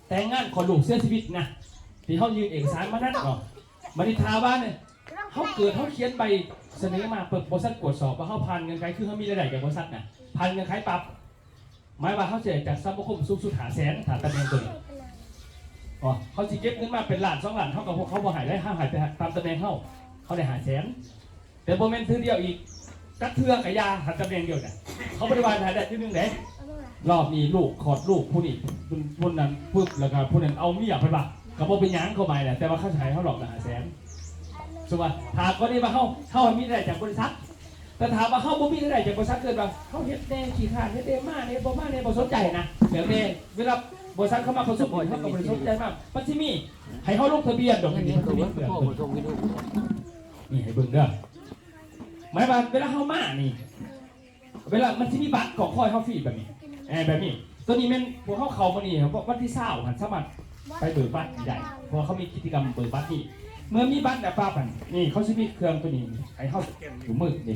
ແຕ່ງງານ ຄອດລູກ ເສຍຊີວິດນະ ທີ່ເຮົາຍື່ນເອກະສານມານັ້ນເນາະ ບັດນີ້ຖ້າວ່ານີ້ ເຮົາເກີດ ເຮົາຂຽນໃບສະເໜີມາປຶບ ບໍລິສັດກວດສອບວ່າເຮົາຜ່ານເງື່ອນໄຂ ຄືເຮົາມີລາຍໄດ້ຈາກບໍລິສັດນະ ຜ່ານເງື່ອນໄຂປັບ ໝາຍວ່າເຮົາຊິໄດ້ຈາກສະມາຄົມສູງສຸດຫ້າແສນ ຖ້າຕຳແໜ່ງໂຕນີ້ ອໍ ເຂົາຊິເກັບເງິນມາເປັນລ້ານສອງລ້ານ ເຮົາກະ ເຂົາບໍ່ໃຫ້ເດ້ ເຮົາໃຫ້ໄປຕາມຕຳແໜ່ງເຮົາ ເຂົາໄດ້ຫ້າແສນ ແຕ່ບໍ່ແມ່ນເທື່ອດຽວອີກ ຈັກເທື່ອກະຢ່າ ຖ້າຕຳແໜ່ງດຽວນະ ເຂົາບໍ່ໄດ້ວ່າໃຫ້ໄດ້ເທື່ອໜຶ່ງເດ້ ລອບນີ້ລູກ ຄອດລູກ ຜູ້ນີ້ ຜູ້ນັ້ນປຶບ ແລ້ວກະຜູ້ນັ້ນເອົາເມຍ ເພິ່ນວ່າ ກະບໍ່ເປັນຫຍັງ ຄວາມໝາຍນະ ແຕ່ວ່າເຂົາຊິໃຫ້ເຮົາລອບລະຫ້າແສນ ສົມມຸດວ່າ ຖ້າກໍລະນີວ່າເຮົາ ເຮົາມີລາຍໄດ້ຈາກບໍລິສັດ ແຕ່ຖ້າວ່າເຮົາບໍ່ມີລາຍໄດ້ຈາກບໍລິສັດ ເກີດວ່າເຮົາເຮັດແດ່ ຂີ້ຄ້ານເຮັດແດ່ ມາແດ່ ບໍ່ມາແດ່ ບໍ່ສົນໃຈນະ ແລ້ວແຕ່ເວລາບໍລິສັດເຂົາມາໂພສະເພາະ ເຮົາກະບໍ່ໄດ້ສົນໃຈມາ ມັນຊິມີໃຫ້ເຮົາລົງທະບຽນດອກ ນີ້ ນີ້ໃຫ້ເບິ່ງເດີ ໝາຍວ່າເວລາເຮົາມານີ້ ເວລາມັນຊິມີບັດກອງຄອຍເຮົາຟຣີແບບນີ້ ເອີ ແບບນີ້. ໂຕນີ້ແມ່ນພວກເຮົາເຂົ້າມື້ນີ້ ເພາະວັນທີຊາວຫັ້ນສາມາດໄປເບີກບັດນີ້ໄດ້ ເພາະວ່າເຂົາມີກິດຈະກຳເບີກບັດນີ້. ເມື່ອມີບັດແລ້ວປາບຫັ້ນ ນີ້ເຂົາຊິມີເຄື່ອງໂຕນີ້ໃຫ້ເຮົາສະແກນຢູ່ມືນີ້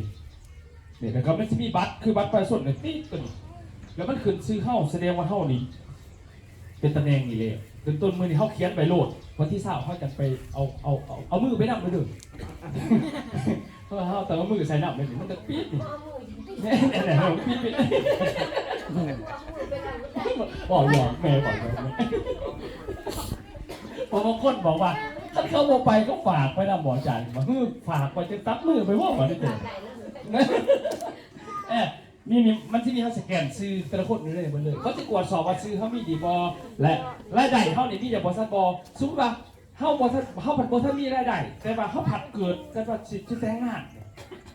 ນີ້ ແລ້ວກໍມັນຊິມີບັດ ຄືບັດປະຊາຊົນນີ້ ຕິດໂຕນີ້ ແລ້ວມັນຂຶ້ນຊື່ເຮົາ ສະແດງວ່າເຮົານີ້ ເປັນຕຳແໜ່ງນີ້ແຫຼະ. ເປັນຕົ້ນມື້ນີ້ເຮົາຂຽນໄປໂລດ ວັນທີຊາວເຮົາຈັ່ງໄປເອົາ ເອົາ ເອົາ ເອົາມືໄປນຳເດີ. ເຮົາ ເຮົາຕ້ອງເອົາມືໃສ່ນຳເດ້ ມັນຈະປິດນີ້ ແນ່ໆ ເຮົາປິດ ປິດ. ເວົ້າຫຍອກແມ່ ເວົ້າຫຍອກແມ່. ເພາະບາງຄົນບອກວ່າ ຄັນເຂົາບໍ່ໄປກໍຝາກໄປນຳບໍ່ ອາຈານ ວ່າ ເອີ ຝາກໄປ ຈະຕັດມືໄປບໍ່ ວ່ານີ້ເດີ. ເອີ ນີ້ ນີ້ ມັນຊິມີ ເຮົາສະແກນຊື່ແຕ່ລະຄົນຢູ່ໃນນີ້ເບິດເລີຍ. ເຂົາຊິກວດສອບວ່າຊື່ເຮົາມີດີບໍ່ ແລະ ລາຍໄດ້ເຮົານີ້ມີຢ່າງບໍ່ຊັດບໍ່. ສົມມຸດວ່າເຮົາບໍ່ທັນ ເຮົາພັດບໍ່ທັນມີລາຍໄດ້ ແຕ່ວ່າເຮົາພັດເກີດ ແຕ່ວ່າຊິ ຊິແຕ່ງງານ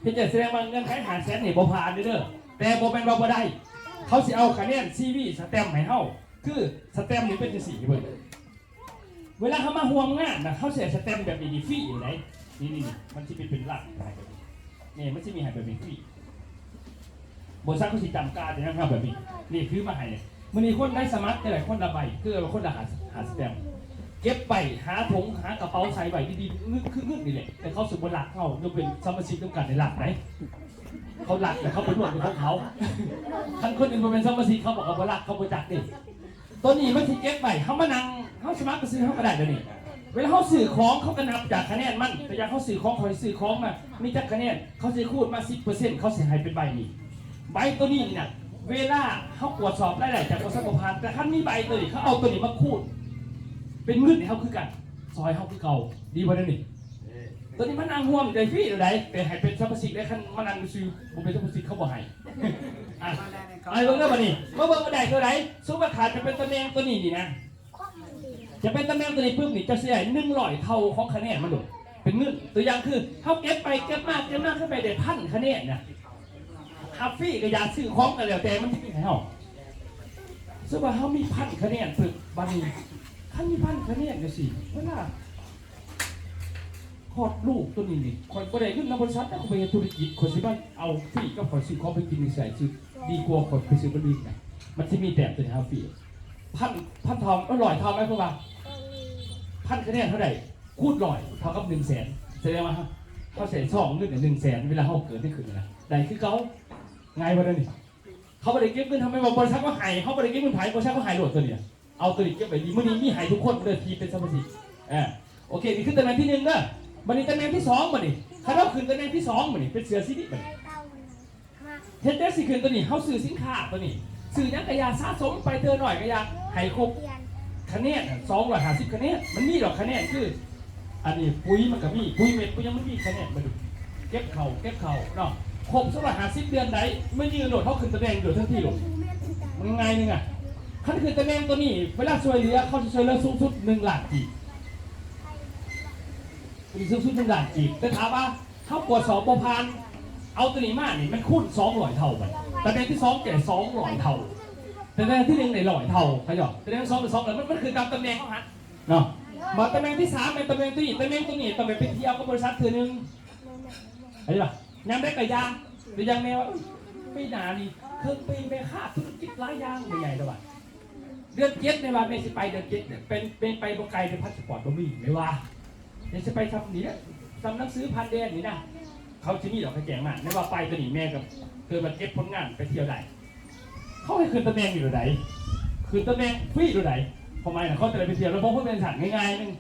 ເຮັດຈັ່ງ ສະແດງວ່າເງື່ອນໄຂຫ້າແສນນີ້ບໍ່ຜ່ານເດີ. ແຕ່ບໍ່ແມ່ນວ່າບໍ່ໄດ້ ເຂົາຊິເອົາຄະແນນຊີວີສະແຕັມໃຫ້ເຮົາ. ຄືສະແຕັມນີ້ເປັນຈັ່ງຊີ້ເບິ່ງ ເວລາເຮົາມາຮ່ວມງານນະ ເຮົາຊິໃຫ້ສະແຕັມແບບນີ້ນີ້ຟຣີຢູ່ໃດ. ນີ້ ນີ້ ນີ້ ມັນຊິເປັນ ເປັນຫຼັກໃຫ້ແບບນີ້ ນີ້ ມັນຊິມີໃຫ້ແບບນີ້ຟຣີ. ບໍລິສັດເຂົາຊິຈຳກາດຫຍັງເຮົາແບບນີ້ ນີ້ຄືມາໃຫ້ນີ້. ມື້ນີ້ຄົນໄດ້ສະໝັກຈັ່ງໃດ ຄົນລະໃບ ຄືວ່າຄົນລະຫ້າ ຫ້າສະແຕັມ ເກັບໄວ້ ຫາຖົງ ຫາກະເປົາໃສ່ໄວ້ດີໆ ເງິນຄືເງິນນີ້ແຫຼະ. ແຕ່ເຂົາຊິບໍ່ລັກເຮົາ ຍົກເວັ້ນສະມາຊິກນຳກັນໄດ້ລັກໄດ໋. ເຂົາລັກແລ້ວເຂົາໄປລວມກັນຂອງເຂົາ. ຄັນຄົນອື່ນບໍ່ແມ່ນສະມາຊິກ ເຂົາບອກວ່າບໍ່ລັກ ເຂົາບໍ່ຈັກເດ້. ໂຕນີ້ມັນຊິເກັບໄວ້ ເຮົາມານັ່ງ ເຮົາສະໝັກໄປຊື້ເຮົາກໍໄດ້ດຽວນີ້. ເວລາເຮົາຊື້ຂອງ ເຂົາກໍນັບຈາກຄະແນນມັນ. ຕົວຢ່າງ ເຮົາຊື້ຂອງ ຂ້ອຍຊື້ຂອງມາ ມີຈັກຄະແນນ ເຂົາຊິຄູນມາສິບເປີເຊັນ ເຂົາຊິໃຫ້ເປັນໃບນີ້. ໃບໂຕນີ້ນີ້ນະ ເວລາເຮົາກວດສອບລາຍໄດ້ຈາກບໍລິສັດບໍ່ຜ່ານ ແຕ່ຄັນມີໃບໂຕນີ້ ເຂົາເອົາໂຕນີ້ມາຄູນເປັນເງິນໃຫ້ເຮົາຄືກັນ ຊ່ອຍເຮົາຄືເກົ່າ ດີບໍ່ດຽວນີ້? ໂຕນີ້ມານັ່ງຮ່ວມໄດ້ຟຣີເລີຍ ແຕ່ໃຫ້ເປັນສະມາຊິກໄດ້. ຄັນມານັ່ງຊື່ບໍ່ເປັນສະມາຊິກ ເຂົາບໍ່ໃຫ້. ອ່ະ ເອົາໃຫ້ເບິ່ງເດີບັດນີ້ ມາເບິ່ງວ່າໄດ້ເທົ່າໃດ. ສົມມຸດວ່າຖ້າຈະເປັນຕຳແໜ່ງໂຕນີ້ນີ້ນະ ຈະເປັນຕຳແໜ່ງໂຕນີ້ປຶບນີ້ ເຈົ້າຊິໄດ້ໜຶ່ງຮ້ອຍເທົ່າຂອງຄະແນນມັນໂລດ ເປັນເງິນ. ຕົວຢ່າງຄື ເຮົາເກັບໄປເກັບມາ ເກັບມາ ເຮົາໄປໄດ້ພັນຄະແນນນະ ຮັບຟຣີກໍຢ່າ ຊື້ຂອງກໍແລ້ວແຕ່ ມັນຊິມີໃຫ້ເຮົາ. ສົມມຸດວ່າເຮົາມີພັນຄະແນນປຶບ ບັດນີ້ ຄັນມີພັນຄະແນນຈັ່ງຊີ້ ເວລາ ຄອດລູກໂຕນີ້ນີ້ ຂ້ອຍບໍ່ໄດ້ເງິນນຳບໍລິສັດນະ ຂ້ອຍໄປເຮັດທຸລະກິດ ຂ້ອຍຊິມາເອົາຟຣີກັບຂ້ອຍຊື້ຂອງໄປກິນນີ້ໃສ່ ຊື້ ດີກວ່າຂ້ອຍໄປຊື້ບະຫຼີນນະ. ມັນຊິມີແຕ້ມໂຕນີ້ໃຫ້ເຮົາຟຣີ ພັນ ພັນເທົ່າ ເອີ ຮ້ອຍເທົ່າ ໝາຍຄວາມວ່າ ພັນຄະແນນເຮົາໄດ້ ຄູນຮ້ອຍ ເທົ່າກັບໜຶ່ງແສນ. ສະແດງວ່າເຮົາ ເຮົາໃຊ້ຊອງເງິນໜຶ່ງແສນ ເວລາເຮົາເກີດໃນຂຶ້ນນະ ໄດ້ຄືເກົ່າ. ງ່າຍບໍ່ດຽວນີ້? ເຂົາບໍ່ໄດ້ເກັບເງິນ ເຮົາແມ່ນວ່າບໍລິສັດເຂົາໃຫ້ ເຮົາບໍ່ໄດ້ເກັບເງິນໃຜ ບໍລິສັດເຂົາໃຫ້ໂລດໂຕນີ້ນະ. ເອົາໂຕນີ້ເກັບໄວ້ດີ ມື້ນີ້ມີໃຫ້ທຸກຄົນເດີທີ່ເປັນສະມາຊິກ. ເອີ ໂອເຄ ນີ້ຄືຕຳແໜ່ງທີໜຶ່ງເດີ. ບັດນີ້ຕຳແໜ່ງທີສອງ ບັດນີ້ ຄັນເຮົາຂຶ້ນຕຳແໜ່ງທີສອງ ບັດນີ້ເປັນເສື້ອສີນີ້ ບັດນີ້ເຮັດຈັ່ງຊິຂຶ້ນໂຕນີ້ ເຮົາຊື້ສິນຄ້າໂຕນີ້ ຊື້ຫຍັງກະຢ່າ ສະສົມໄປເທື່ອໜ້ອຍກະຢ່າ ໃຫ້ຄົບຄະແນນສອງຮ້ອຍຫ້າສິບຄະແນນ. ມັນມີດອກຄະແນນ ຄື ອັນນີ້ປຸ໋ຍມັນກໍມີ ປຸ໋ຍເມັດ ປຸ໋ຍຫຍັງ ມັນມີຄະແນນ ມາດູ ເກັບເຂົ້າ ເກັບເຂົ້າເນາະ. ຄົບສອງຮ້ອຍຫ້າສິບເດືອນໃດ ມາຍື່ນໂລດ ເຮົາຂຶ້ນຕຳແໜ່ງໂດດທັນທີໂລດ. ມັນງ່າຍໜຶ່ງອະ ຄັນຂຶ້ນຕຳແໜ່ງໂຕນີ້ ເວລາຊ່ວຍເຫຼືອ ເຂົາຊິຊ່ວຍເຫຼືອສູງສຸດໜຶ່ງລ້ານກີບ ສູງສຸດໜຶ່ງລ້ານກີບ. ແຕ່ຖ້າວ່າເຮົາກວດສອບບໍ່ຜ່ານ ເອົາໂຕນີ້ມານີ້ ມັນຄູນສອງຮ້ອຍເທົ່າ ບັດຕຳແໜ່ງທີສອງໄດ້ສອງຮ້ອຍເທົ່າ ຕຳແໜ່ງທີໜຶ່ງໄດ້ຮ້ອຍເທົ່າ ເຂົາເຈົ້າ ຕຳແໜ່ງສອງໄດ້ສອງຮ້ອຍ ມັນ ມັນຂຶ້ນຕາມຕຳແໜ່ງເຮົາຫັ້ນ ເນາະ. ມາຕຳແໜ່ງທີສາມແມ່ນຕຳແໜ່ງໂຕນີ້ ຕຳແໜ່ງໂຕນີ້ຕ້ອງໄດ້ໄປທ່ຽວກັບບໍລິສັດເທື່ອໜຶ່ງ ເຫັນບໍ່? ຍາມໃດກໍຢ່າ ແຕ່ຢ່າງແມ່ວ່າ ປີໜ້ານີ້ເຄິ່ງປີແມ່ຄ້າທຸລະກິດຫຼາຍຢ່າງ ແມ່ໃຫຍ່ແລ້ວວ່າ ເດືອນເຈັດແມ່ວ່າແມ່ຊິໄປ ເດືອນເຈັດນີ້ ເປັນ ເປັນໄປບໍ່ໄກເດ້ ພາສະປອດບໍ່ມີ ແມ່ວ່າ ແມ່ຊິໄປຊ່ຳນີ້ນະ ຊ່ຳໜັງສືຜ່ານແດນນີ້ນະ ເຂົາຊິມີດອກ ເຂົາແຈ້ງມາ. ແມ່ວ່າໄປໂຕນີ້ແມ່ກໍເກີດວ່າເກັບຜົນງານໄປທ່ຽວໄດ້ ເຂົາໃຫ້ຂຶ້ນຕຳແໜ່ງຢູ່ໂດໃດ ຂຶ້ນຕຳແໜ່ງຟຣີໂດໃດ ຄວາມໝາຍນະ ເຂົາຈະໄດ້ໄປທ່ຽວ ແລ້ວບໍ່ເປັນສັນງ່າຍໆ ໜຶ່ງ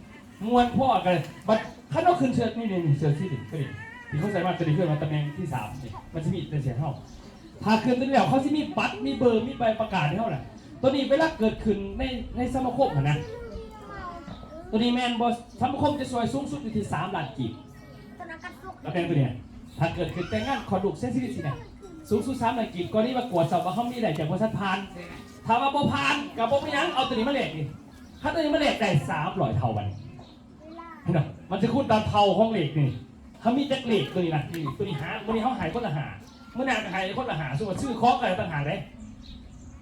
ມ່ວນພໍກັນ. ບັດຄັນເຮົາຂຶ້ນເສື້ອນີ້ ນີ້ ນີ້ ເສື້ອສີນີ້ ໂຕນີ້ທີ່ເຂົາໃສ່ມາ ໂຕນີ້ຄືວ່າຕຳແໜ່ງທີສາມນີ້ ມັນຊິມີແຕ່ເສື້ອເຮົາ. ຖ້າຂຶ້ນໂຕນີ້ແລ້ວ ເຂົາຊິມີບັດ ມີເບີ ມີໃບປະກາດໃຫ້ເຮົານະ. ໂຕນີ້ເວລາເກີດຂຶ້ນໃນ ໃນສະມາຄົມຫັ້ນນະ ໂຕນີ້ແມ່ນບໍ່ ສະມາຄົມຈະຊ່ວຍສູງສຸດຢູ່ທີ່ສາມລ້ານກີບ. ຕຳແໜ່ງໂຕນີ້ ຖ້າເກີດຂຶ້ນແຕ່ງງານ ຄອດລູກ ເສຍຊີວິດຊີ້ນະ ສູງສຸດສາມລ້ານກີບ. ກໍນີ້ວ່າກວດສອບວ່າເຮົາມີໄດ້ຈາກບໍລິສັດຜ່ານ ຖ້າວ່າບໍ່ຜ່ານກໍບໍ່ເປັນຫຍັງ ເອົາໂຕນີ້ມາແລກນີ້ ຄັນໂຕນີ້ມາແລກໄດ້ສາມຮ້ອຍເທົ່າ ບັດນີ້ເຫັນບໍ່? ມັນຊິຄູນຕາມເທົ່າຂອງເລກນີ້ ເຮົາມີຈັກເລກໂຕນີ້ນະ ນີ້ ໂຕນີ້ຫ້າ ມື້ນີ້ເຮົາໃຫ້ຄົນລະຫ້າ ມື້ໜ້າກໍໃຫ້ຄົນລະຫ້າ ສົມມຸດວ່າຊື້ຂອງກໍໄດ້ຕ່າງຫາກເດ້.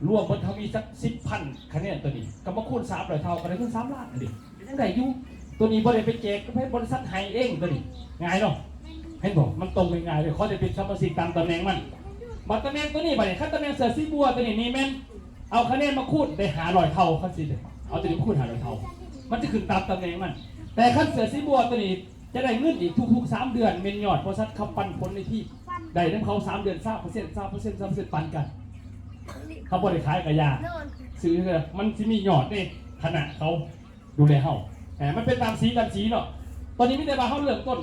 ລວມເບິດເຮົາມີຈັກສິບພັນຄະແນນໂຕນີ້ ກໍມາຄູນສາມຮ້ອຍເທົ່າ ກໍໄດ້ເງິນສາມລ້ານຫັ້ນເດ້ ຍັງໄດ້ຢູ່. ໂຕນີ້ບໍ່ໄດ້ໄປແຈກໃຫ້ ບໍລິສັດໃຫ້ເອງ ໂຕນີ້ງ່າຍເນາະ ເຫັນບໍ່? ມັນຕົງງ່າຍໆເລີຍ ຂໍແຕ່ເປັນສະມາຊິກຕາມຕຳແໜ່ງມັນ. ບັດຕຳແໜ່ງໂຕນີ້ ບັດນີ້ ຄັນຕຳແໜ່ງເສື້ອສີບົວໂຕນີ້ ນີ້ແມ່ນເອົາຄະແນນມາຄູນໄດ້ຫ້າຮ້ອຍເທົ່າ ຄັນຊິເອົາໂຕນີ້ມາຄູນຫ້າຮ້ອຍເທົ່າ ມັນຈະຂຶ້ນຕາມຕຳແໜ່ງມັນ. ແຕ່ຄັນເສື້ອສີບົວໂຕນີ້ ຈະໄດ້ເງິນອີກທຸກໆສາມເດືອນ ແມ່ນຍອດບໍລິສັດເຂົາປັນຜົນໃນທີມ ໄດ້ນຳເຂົາສາມເດືອນ ຊາວເປີເຊັນ ຊາວເປີເຊັນ ຊາວເປີເຊັນ ປັນກັນ. ເຂົາບໍ່ໄດ້ຂາຍກະຢ່າ ຊື້ເທື່ອ ມັນຊິມີຍອດໃນຄະນະເຂົາ ດູແລເຮົາ ເອີ ມັນເປັນຕາມສີຕາມສີເນາະ. ຕອນນີ້ມີແຕ່ວ່າເຮົາເລີ່ມຕົ້ນ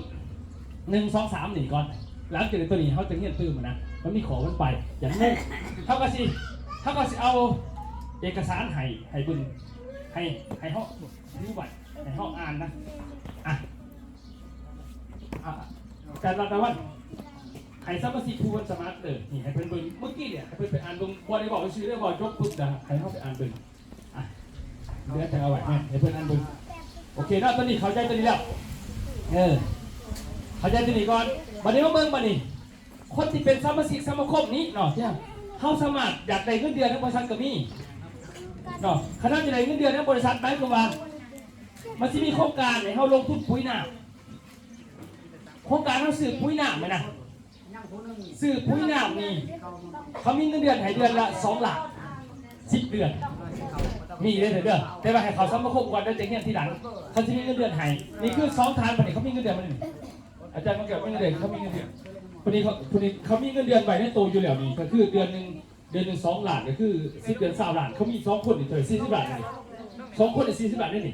ໜຶ່ງ ສອງ ສາມ ນີ້ກ່ອນ ຫຼັງຈາກໂຕນີ້ເຮົາຈະຮຽນຕື່ມນະ ມັນມີຂໍ້ມັນໄປ ຢ່າງໜຶ່ງ ເຮົາກໍຊິ ເຮົາກໍຊິເອົາເອກະສານໃຫ້ ໃຫ້ເບິ່ງ ໃຫ້ ໃຫ້ເຮົາຖືໄວ້ ໃຫ້ເຮົາອ່ານນະ. ອ່ະ ອ່ະ ແຕ່ລະຕາວັນ ໃຫ້ສະມາຊິກຜູ້ເພິ່ນສະໝັກເດີ ນີ້ໃຫ້ເພິ່ນເບິ່ງ ມື້ກີ້ນີ້ໃຫ້ເພິ່ນໄປອ່ານເບິ່ງ ບໍ່ໄດ້ເວົ້າຊື່ເດີ ເວົ້າຈົບປຶບ ແລ້ວໃຫ້ເຮົາໄປອ່ານເບິ່ງ. ອ່ະ ເຫຼືອຈັ່ງເອົາໄວ້ ໃຫ້ເພິ່ນອ່ານເບິ່ງ. ໂອເຄເນາະ ຕອນນີ້ເຂົ້າໃຈຕົວນີ້ແລ້ວ ເອີ ເຂົ້າໃຈຕົວນີ້ກ່ອນ. ບັດນີ້ມາເບິ່ງ ບັດນີ້ ຄົນທີ່ເປັນສະມາຊິກສະມາຄົມນີ້ເນາະ ທີ່ເຮົາສາມາດຢາກໄດ້ເງິນເດືອນນຳບໍລິສັດກໍມີເນາະ. ຄັນເຮົາຈະໄດ້ເງິນເດືອນນຳບໍລິສັດ ໝາຍຄວາມວ່າ ມັນຊິມີໂຄງການໃຫ້ເຮົາລົງທຶນປຸ໋ຍນ້ຳ ໂຄງການເຮົາຊື້ປຸ໋ຍນ້ຳແມ່ນນະ ຊື້ປຸ໋ຍນ້ຳນີ້ ເຂົາມີເງິນເດືອນໃຫ້ເດືອນລະສອງລ້ານ ສິບເດືອນ ມີເດີ ເດີ ແຕ່ວ່າໃຫ້ເຂົ້າສະມາຄົມກ່ອນ ແລ້ວຈະຮຽນທີຫຼັງ ເຂົາຊິມີເງິນເດືອນໃຫ້. ນີ້ຄືສອງທ່ານ ບັດນີ້ເຂົາມີເງິນເດືອນ ບັດນີ້ ອາຈານມາແກ້ວມີເງິນເດືອນ ເຂົາມີເງິນເດືອນ ບັດນີ້ເຂົາ ຜູ້ນີ້ເຂົາມີເງິນເດືອນໄວ້ໃນໂຕຢູ່ແລ້ວ ນີ້ກໍຄືເດືອນໜຶ່ງ ເດືອນໜຶ່ງສອງລ້ານ ກໍຄືສິບເດືອນຊາວລ້ານ ເຂົາມີສອງຄົນນີ້ເທົ່າໃດ ສີ່ສິບລ້ານນີ້ ສອງຄົນນີ້ສີ່ສິບລ້ານເດ້ນີ້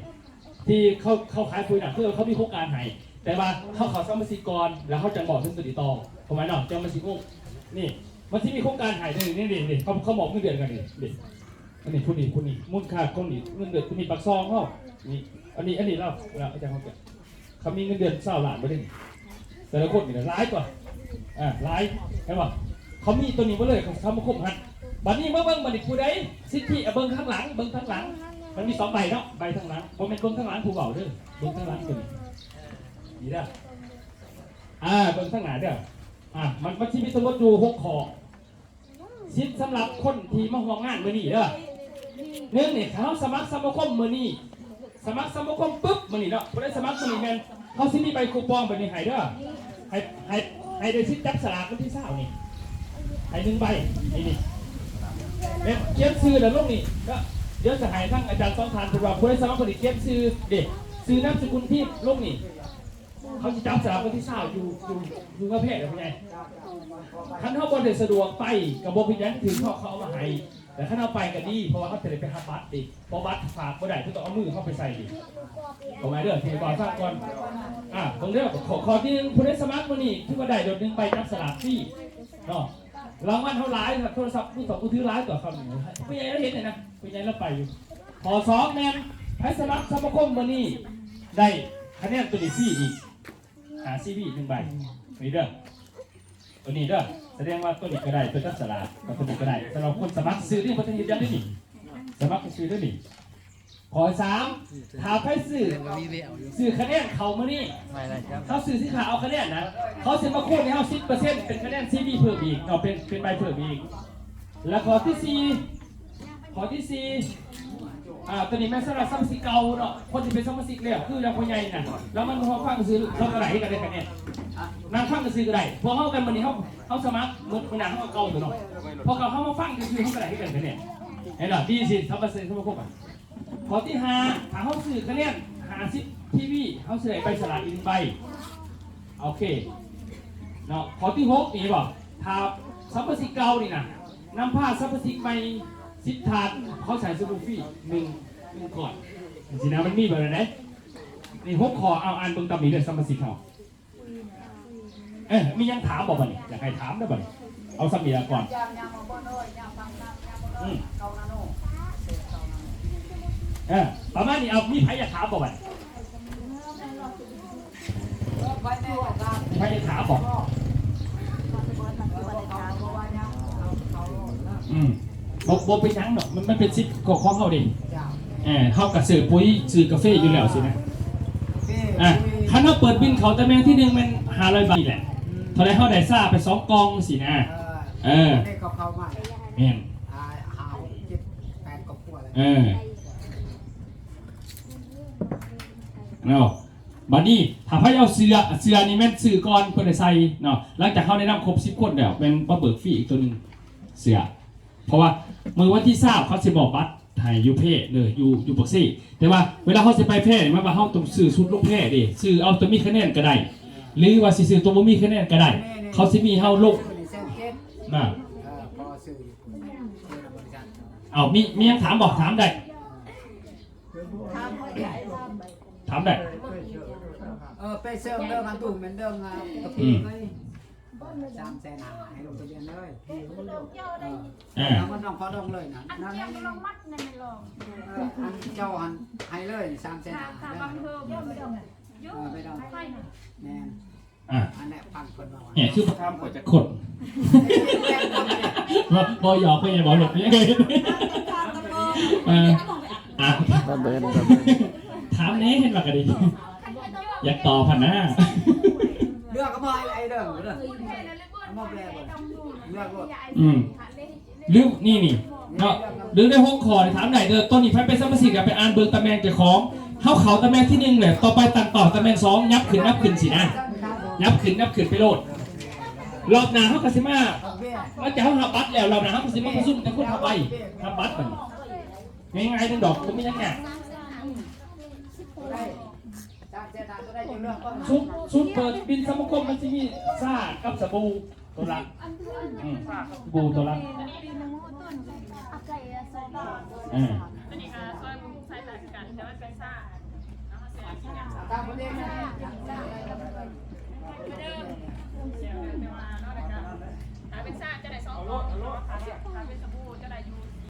ທີ່ເຂົາ ເຂົາຂາຍປຸ໋ຍນ້ຳ ຄືເຂົາມີໂຄງການໃຫ້ ແຕ່ວ່າເຮົາເຂົ້າສະມາຊິກກ່ອນ ແລ້ວເຮົາຈັ່ງບອກເຖິງຕົວນີ້ຕໍ່ ເຂົ້າໃຈເນາະ ຈັ່ງມັນຊິງົງ. ນີ້ ມັນຊິມີໂຄງການໃຫ້ ນີ້ ນີ້ ນີ້ ນີ້ ເຂົາ ເຂົາມອບເງິນເດືອນກັນນີ້ ນີ້ ອັນນີ້ຜູ້ນີ້ ຜູ້ນີ້ ມູນຄ່າຂອງນີ້ ເງິນເດືອນຜູ້ນີ້ປາກຊ່ອງເຮົາ ນີ້ ອັນນີ້ ອັນນີ້ລາວ ລາວ ອາຈານເຮົາ ເຂົາມີເງິນເດືອນຊາວລ້ານບໍ່ເດ້ ແຕ່ລະຄົນນີ້ຫຼາຍກວ່າ ອ່າ ຫຼາຍ ເຫັນບໍ່? ເຂົາມີຕົວນີ້ໝົດເລີຍ ເຂົາສະມາຄົມຫັ້ນ. ບັດນີ້ມາເບິ່ງ ບັດນີ້ຜູ້ໃດສິດທິ ເບິ່ງທາງຫຼັງ ເບິ່ງທາງຫຼັງ ມັນມີສອງໃບເນາະ ໃບທາງຫຼັງ ບໍ່ແມ່ນເບິ່ງທາງຫຼັງຜູ້ເວົ້າເດີ ເບິ່ງທາງຫຼັງຕົວນີ້ ນີ້ເດີ ອ່າ ເບິ່ງທາງໜ້າເດີ ອ່າ ມັນ ມັນຊິມີທັງໝົດຢູ່ຫົກຂໍ້. ສິດສຳລັບຄົນທີ່ມາຮ່ວມງານມື້ນີ້ເດີ ໜຶ່ງນີ້ ຖ້າເຮົາສະໝັກສະມາຄົມມື້ນີ້ ສະໝັກສະມາຄົມປຶບມື້ນີ້ເນາະ ຜູ້ໃດສະໝັກມື້ນີ້ແມ່ນເຮົາຊິມີໃບຄູປອງແບບນີ້ໃຫ້ເດີ ໃຫ້ ໃຫ້ ໃຫ້ໄດ້ສິດຈັບສະຫຼາກວັນທີຊາວນີ້ ໃຫ້ໜຶ່ງໃບ ນີ້ ນີ້ ແມ່ນຂຽນຊື່ແລ້ວລົງນີ້ ກໍດຽວຈະໃຫ້ທາງອາຈານສອງທ່ານເພິ່ນວ່າ ຜູ້ໃດສະໝັກມື້ນີ້ຂຽນຊື່ເດ້ ຊື່ນາມສະກຸນທີມລົງນີ້ ເຂົາຊິຈັບສະຫຼາກວັນທີຊາວຢູ່ ຢູ່ ຢູ່ເມືອງແພດເດີ ພໍ່ໃຫຍ່. ຄັນເຮົາບໍ່ໄດ້ສະດວກໄປກໍບໍ່ເປັນຫຍັງ ຖືກເຂົາ ເຂົາເອົາມາໃຫ້ ແຕ່ຄັນເຮົາໄປກໍດີ ເພາະວ່າເຮົາຈະໄດ້ໄປຮັບບັດເດ້ ເພາະບັດຝາກບໍ່ໄດ້ ເພິ່ນຕ້ອງເອົາມືເຮົາໄປໃສ່ເດ້. ເອົາໄວ້ເດີ ທີ່ບ່າວຟັງກ່ອນ ອ່າ ເບິ່ງເດີ ຂໍ້ ຂໍ້ທີໜຶ່ງ ຜູ້ໃດສະໝັກມື້ນີ້ ຖືວ່າໄດ້ໂດດໜຶ່ງໃບຈັບສະຫຼາກຟຣີເນາະ. ລາງວັນເຮົາຫຼາຍ ໂທລະສັບມືສອງມືຖືຫຼາຍກວ່າເຂົານີ້ ຜູ້ໃຫຍ່ລາວເຫັນນີ້ນະ ຜູ້ໃຫຍ່ລາວໄປຢູ່. ຂໍ້ສອງແມ່ນ ໃຜສະໝັກສະມາຄົມມື້ນີ້ ໄດ້ຄະແນນໂຕນີ້ຟຣີອີກ ຫາຊີວີໜຶ່ງໃບ ນີ້ເດີ ໂຕນີ້ເດີ ສະແດງວ່າໂຕນີ້ກໍໄດ້ ໂຕຈັບສະຫຼາກ ໂຕນີ້ກໍໄດ້ ສຳລັບຄົນສະໝັກຊື່ນີ້ ບໍ່ໄດ້ເຮັດຫຍັງເດ້ນີ້ ສະໝັກຊື່ເດີນີ້. ຂໍ້ສາມ ຖ້າໃຜຊື້ ຊື້ຄະແນນເຂົ້າມື້ນີ້ ເຮົາຊື້ສິນຄ້າເອົາຄະແນນນະ ເຂົາຊິມາຄູນໃຫ້ເຮົາສິບເປີເຊັນ ເປັນຄະແນນຊີວີເພີ່ມອີກເນາະ ເປັນ ເປັນໃບເພີ່ມອີກ. ແລ້ວຂໍ້ທີສີ່ ຂໍ້ທີສີ່ ອ່າ ໂຕນີ້ແມ່ນສຳລັບສະມາຊິກເກົ່າເນາະ ຄົນທີ່ເປັນສະມາຊິກແລ້ວ ຄືຢ່າງພໍ່ໃຫຍ່ນະ ລາວມາຟັງຊື່ ລາວກໍໄດ້ຄືກັນ ໄດ້ຄະແນນ ນັ່ງຟັງຊື່ກໍໄດ້. ພວກເຮົາກັນມື້ນີ້ ເຮົາ ເຮົາສະໝັກ ມື້ ມື້ໜ້າເຮົາກໍເກົ່າຕົວເນາະ ພວກເຮົາ ເຮົາມາຟັງຊື່ ເຮົາກໍໄດ້ຄືກັນຄະແນນ ເຫັນບໍ່? ດີຊິ ສຳມາຊິກສະມາຄົມ ຂໍ້ທີຫ້າ ຖ້າເຮົາຊື້ຄະແນນຫ້າສິບທີວີ ເຮົາຊິໄດ້ໃບສະຫຼາກອີກໜຶ່ງໃບ ໂອເຄເນາະ. ຂໍ້ທີຫົກນີ້ເຫັນບໍ່ ຖ້າສະມາຊິກເກົ່ານີ້ນະ ນຳພາສະມາຊິກໃໝ່ສິບທ່ານ ເຂົາໃສ່ສະບູຟຣີໜຶ່ງ ໜຶ່ງກ້ອນ ຈັ່ງຊີ້ນະ ມັນມີແບບນັ້ນເດ້. ນີ້ຫົກຂໍ້ ເອົາ ອ່ານເບິ່ງຕາມນີ້ເດີ ສະມາຊິກເຮົາ ເອີ ມີຫຍັງຖາມບໍ່ບັດນີ້? ຢາກໃຫ້ຖາມເດີບັດນີ້ ເອົາສ່ຳນີ້ລະກ່ອນ. ອືມ ເອີ ປະມານນີ້ ເອົາ ມີໃຜຢາກຖາມບໍ່ບັດນີ້? ມີໃຜຢາກຖາມບໍ່? ອືມ ບໍ່ ບໍ່ເປັນຫຍັງດອກ ມັນ ມັນເປັນສິດຂອງ ຂອງເຮົາເດ້. ເອີ ເຮົາກໍຊື້ປຸ໋ຍ ຊື້ກາເຟຢູ່ແລ້ວຊີ້ນະ. ອ່າ ຄັນເຮົາເປີດບິນເຂົ້າຕຳແໜ່ງທີໜຶ່ງແມ່ນຫ້າຮ້ອຍບາດນີ້ແຫຼະ. ເທົ່າໃດເຮົາໄດ້ຊາໄປສອງກ່ອງຊີ້ນະ. ເອີ ເອີ ແມ່ນ ຫ້າ ຫົກ ເຈັດ ແປດຄອບຄົວແລ້ວ. ເອີ ເນາະ. ບັດນີ້ຖ້າໃຜເອົາເສື້ອ ເສື້ອນີ້ແມ່ນຊື້ກ່ອນເພິ່ນໄດ້ໃສ່ເນາະ ຫຼັງຈາກເຮົາແນະນຳຄົບສິບຄົນແລ້ວ ແມ່ນມາເບີກຟຣີອີກໂຕໜຶ່ງ ເສື້ອ ເພາະວ່າມື້ວັນທີຊາວເຂົາຊິມອບບັດໃຫ້ຢູ່ແພເດີ ຢູ່ ຢູ່ປາກເຊ ແຕ່ວ່າເວລາເຮົາຊິໄປແພນີ້ ໝາຍວ່າເຮົາຕ້ອງຊື້ຊຸດລົງແພເດ້ ຊື້ເອົາໂຕມີຄະແນນກໍໄດ້ ຫຼືວ່າຊິຊື້ໂຕບໍ່ມີຄະແນນກໍໄດ້ ເຂົາຊິມີເຮົາລົງ ນະ ເອີ ພໍຊື້ຢູ່ ເອີ ນຳບໍລິສັດ ເອົາ ມີ ມີຫຍັງຖາມບໍ່? ຖາມໄດ້ ຖາມໄດ້ ເອີ ໄປເຊີງເດີ ມັນຖືກແມ່ນເດີ ອືມ ສາມແສນຫ້າ ໃຫ້ລົງທະບຽນເລີຍ ເອີ ເອົາມັນຕ້ອງຂໍລົງເລີຍນະ ອັນ ນັ້ນ ເຈົ້າລົງມັດນັ້ນແມ່ນລອງ ເອີ ອັນເຈົ້າຫັ້ນໃຫ້ເລີຍ ສາມແສນຫ້າ ສາມ ສາມ ເດີ ເອີ ໄປດອງ ແມ່ນ ອ່າ ອັນແຫຼະຟັງເພິ່ນເວົ້າ ແຫ່ຊື້ປະຄຳຂ້ອຍຈັກຄົນ ບໍ່ ບໍ່ຫຍອກເພິ່ນ ບໍ່ຫຼົບເພິ່ນ ເອີ ອ່າ ລະເບີດ ລະເບີດ ຖາມແດ່ ເຫັນວ່າກະດີ ຢາກຕອບຫັ້ນນະ ເລືອກກໍບໍ່ໃຫ້ໄອ້ເດີ ເລືອກ ເລືອກໂລດ ອືມ ຫຼື ນີ້ ນີ້ເນາະ ຫຼືໃນຫົວຂໍ້ນີ້ຖາມໄດ້ເດີ ຕອນນີ້ໃຜເປັນສະມາຊິກກໍໄປອ່ານເບິ່ງຕຳແໜ່ງເຈົ້າຂອງ ເຮົາເຂົ້າຕຳແໜ່ງທີໜຶ່ງແລ້ວ ຕໍ່ໄປຕັ້ງເປົ້າຕຳແໜ່ງສອງ ຫຍັບຂຶ້ນ ຫຍັບຂຶ້ນຊີ້ນະ ຫຍັບຂຶ້ນ ຫຍັບຂຶ້ນໄປໂລດ ລອບໜ້າເຮົາກໍຊິມາ ຫຼັງຈາກເຮົາຮັບບັດແລ້ວ ລອບໜ້າເຮົາກໍຊິມາປະຊຸມແຕ່ຄົນຮັບໃບ ຮັບບັດ ງ່າຍໆ ໜຶ່ງດອກ ບໍ່ມີຫຍັງຍາກ ຊຸດ ຊຸດເປີດບິນສະມາຄົມ ມັນຊິມີຊາກັບສະບູ ຕົວຫຼັກ ອືມ ສະບູຕົວຫຼັກ ເອີ ຖ້າເປັນຊາຈະໄດ້ສອງ ຖ້າເປັນສະບູຈະໄດ້ຢູ່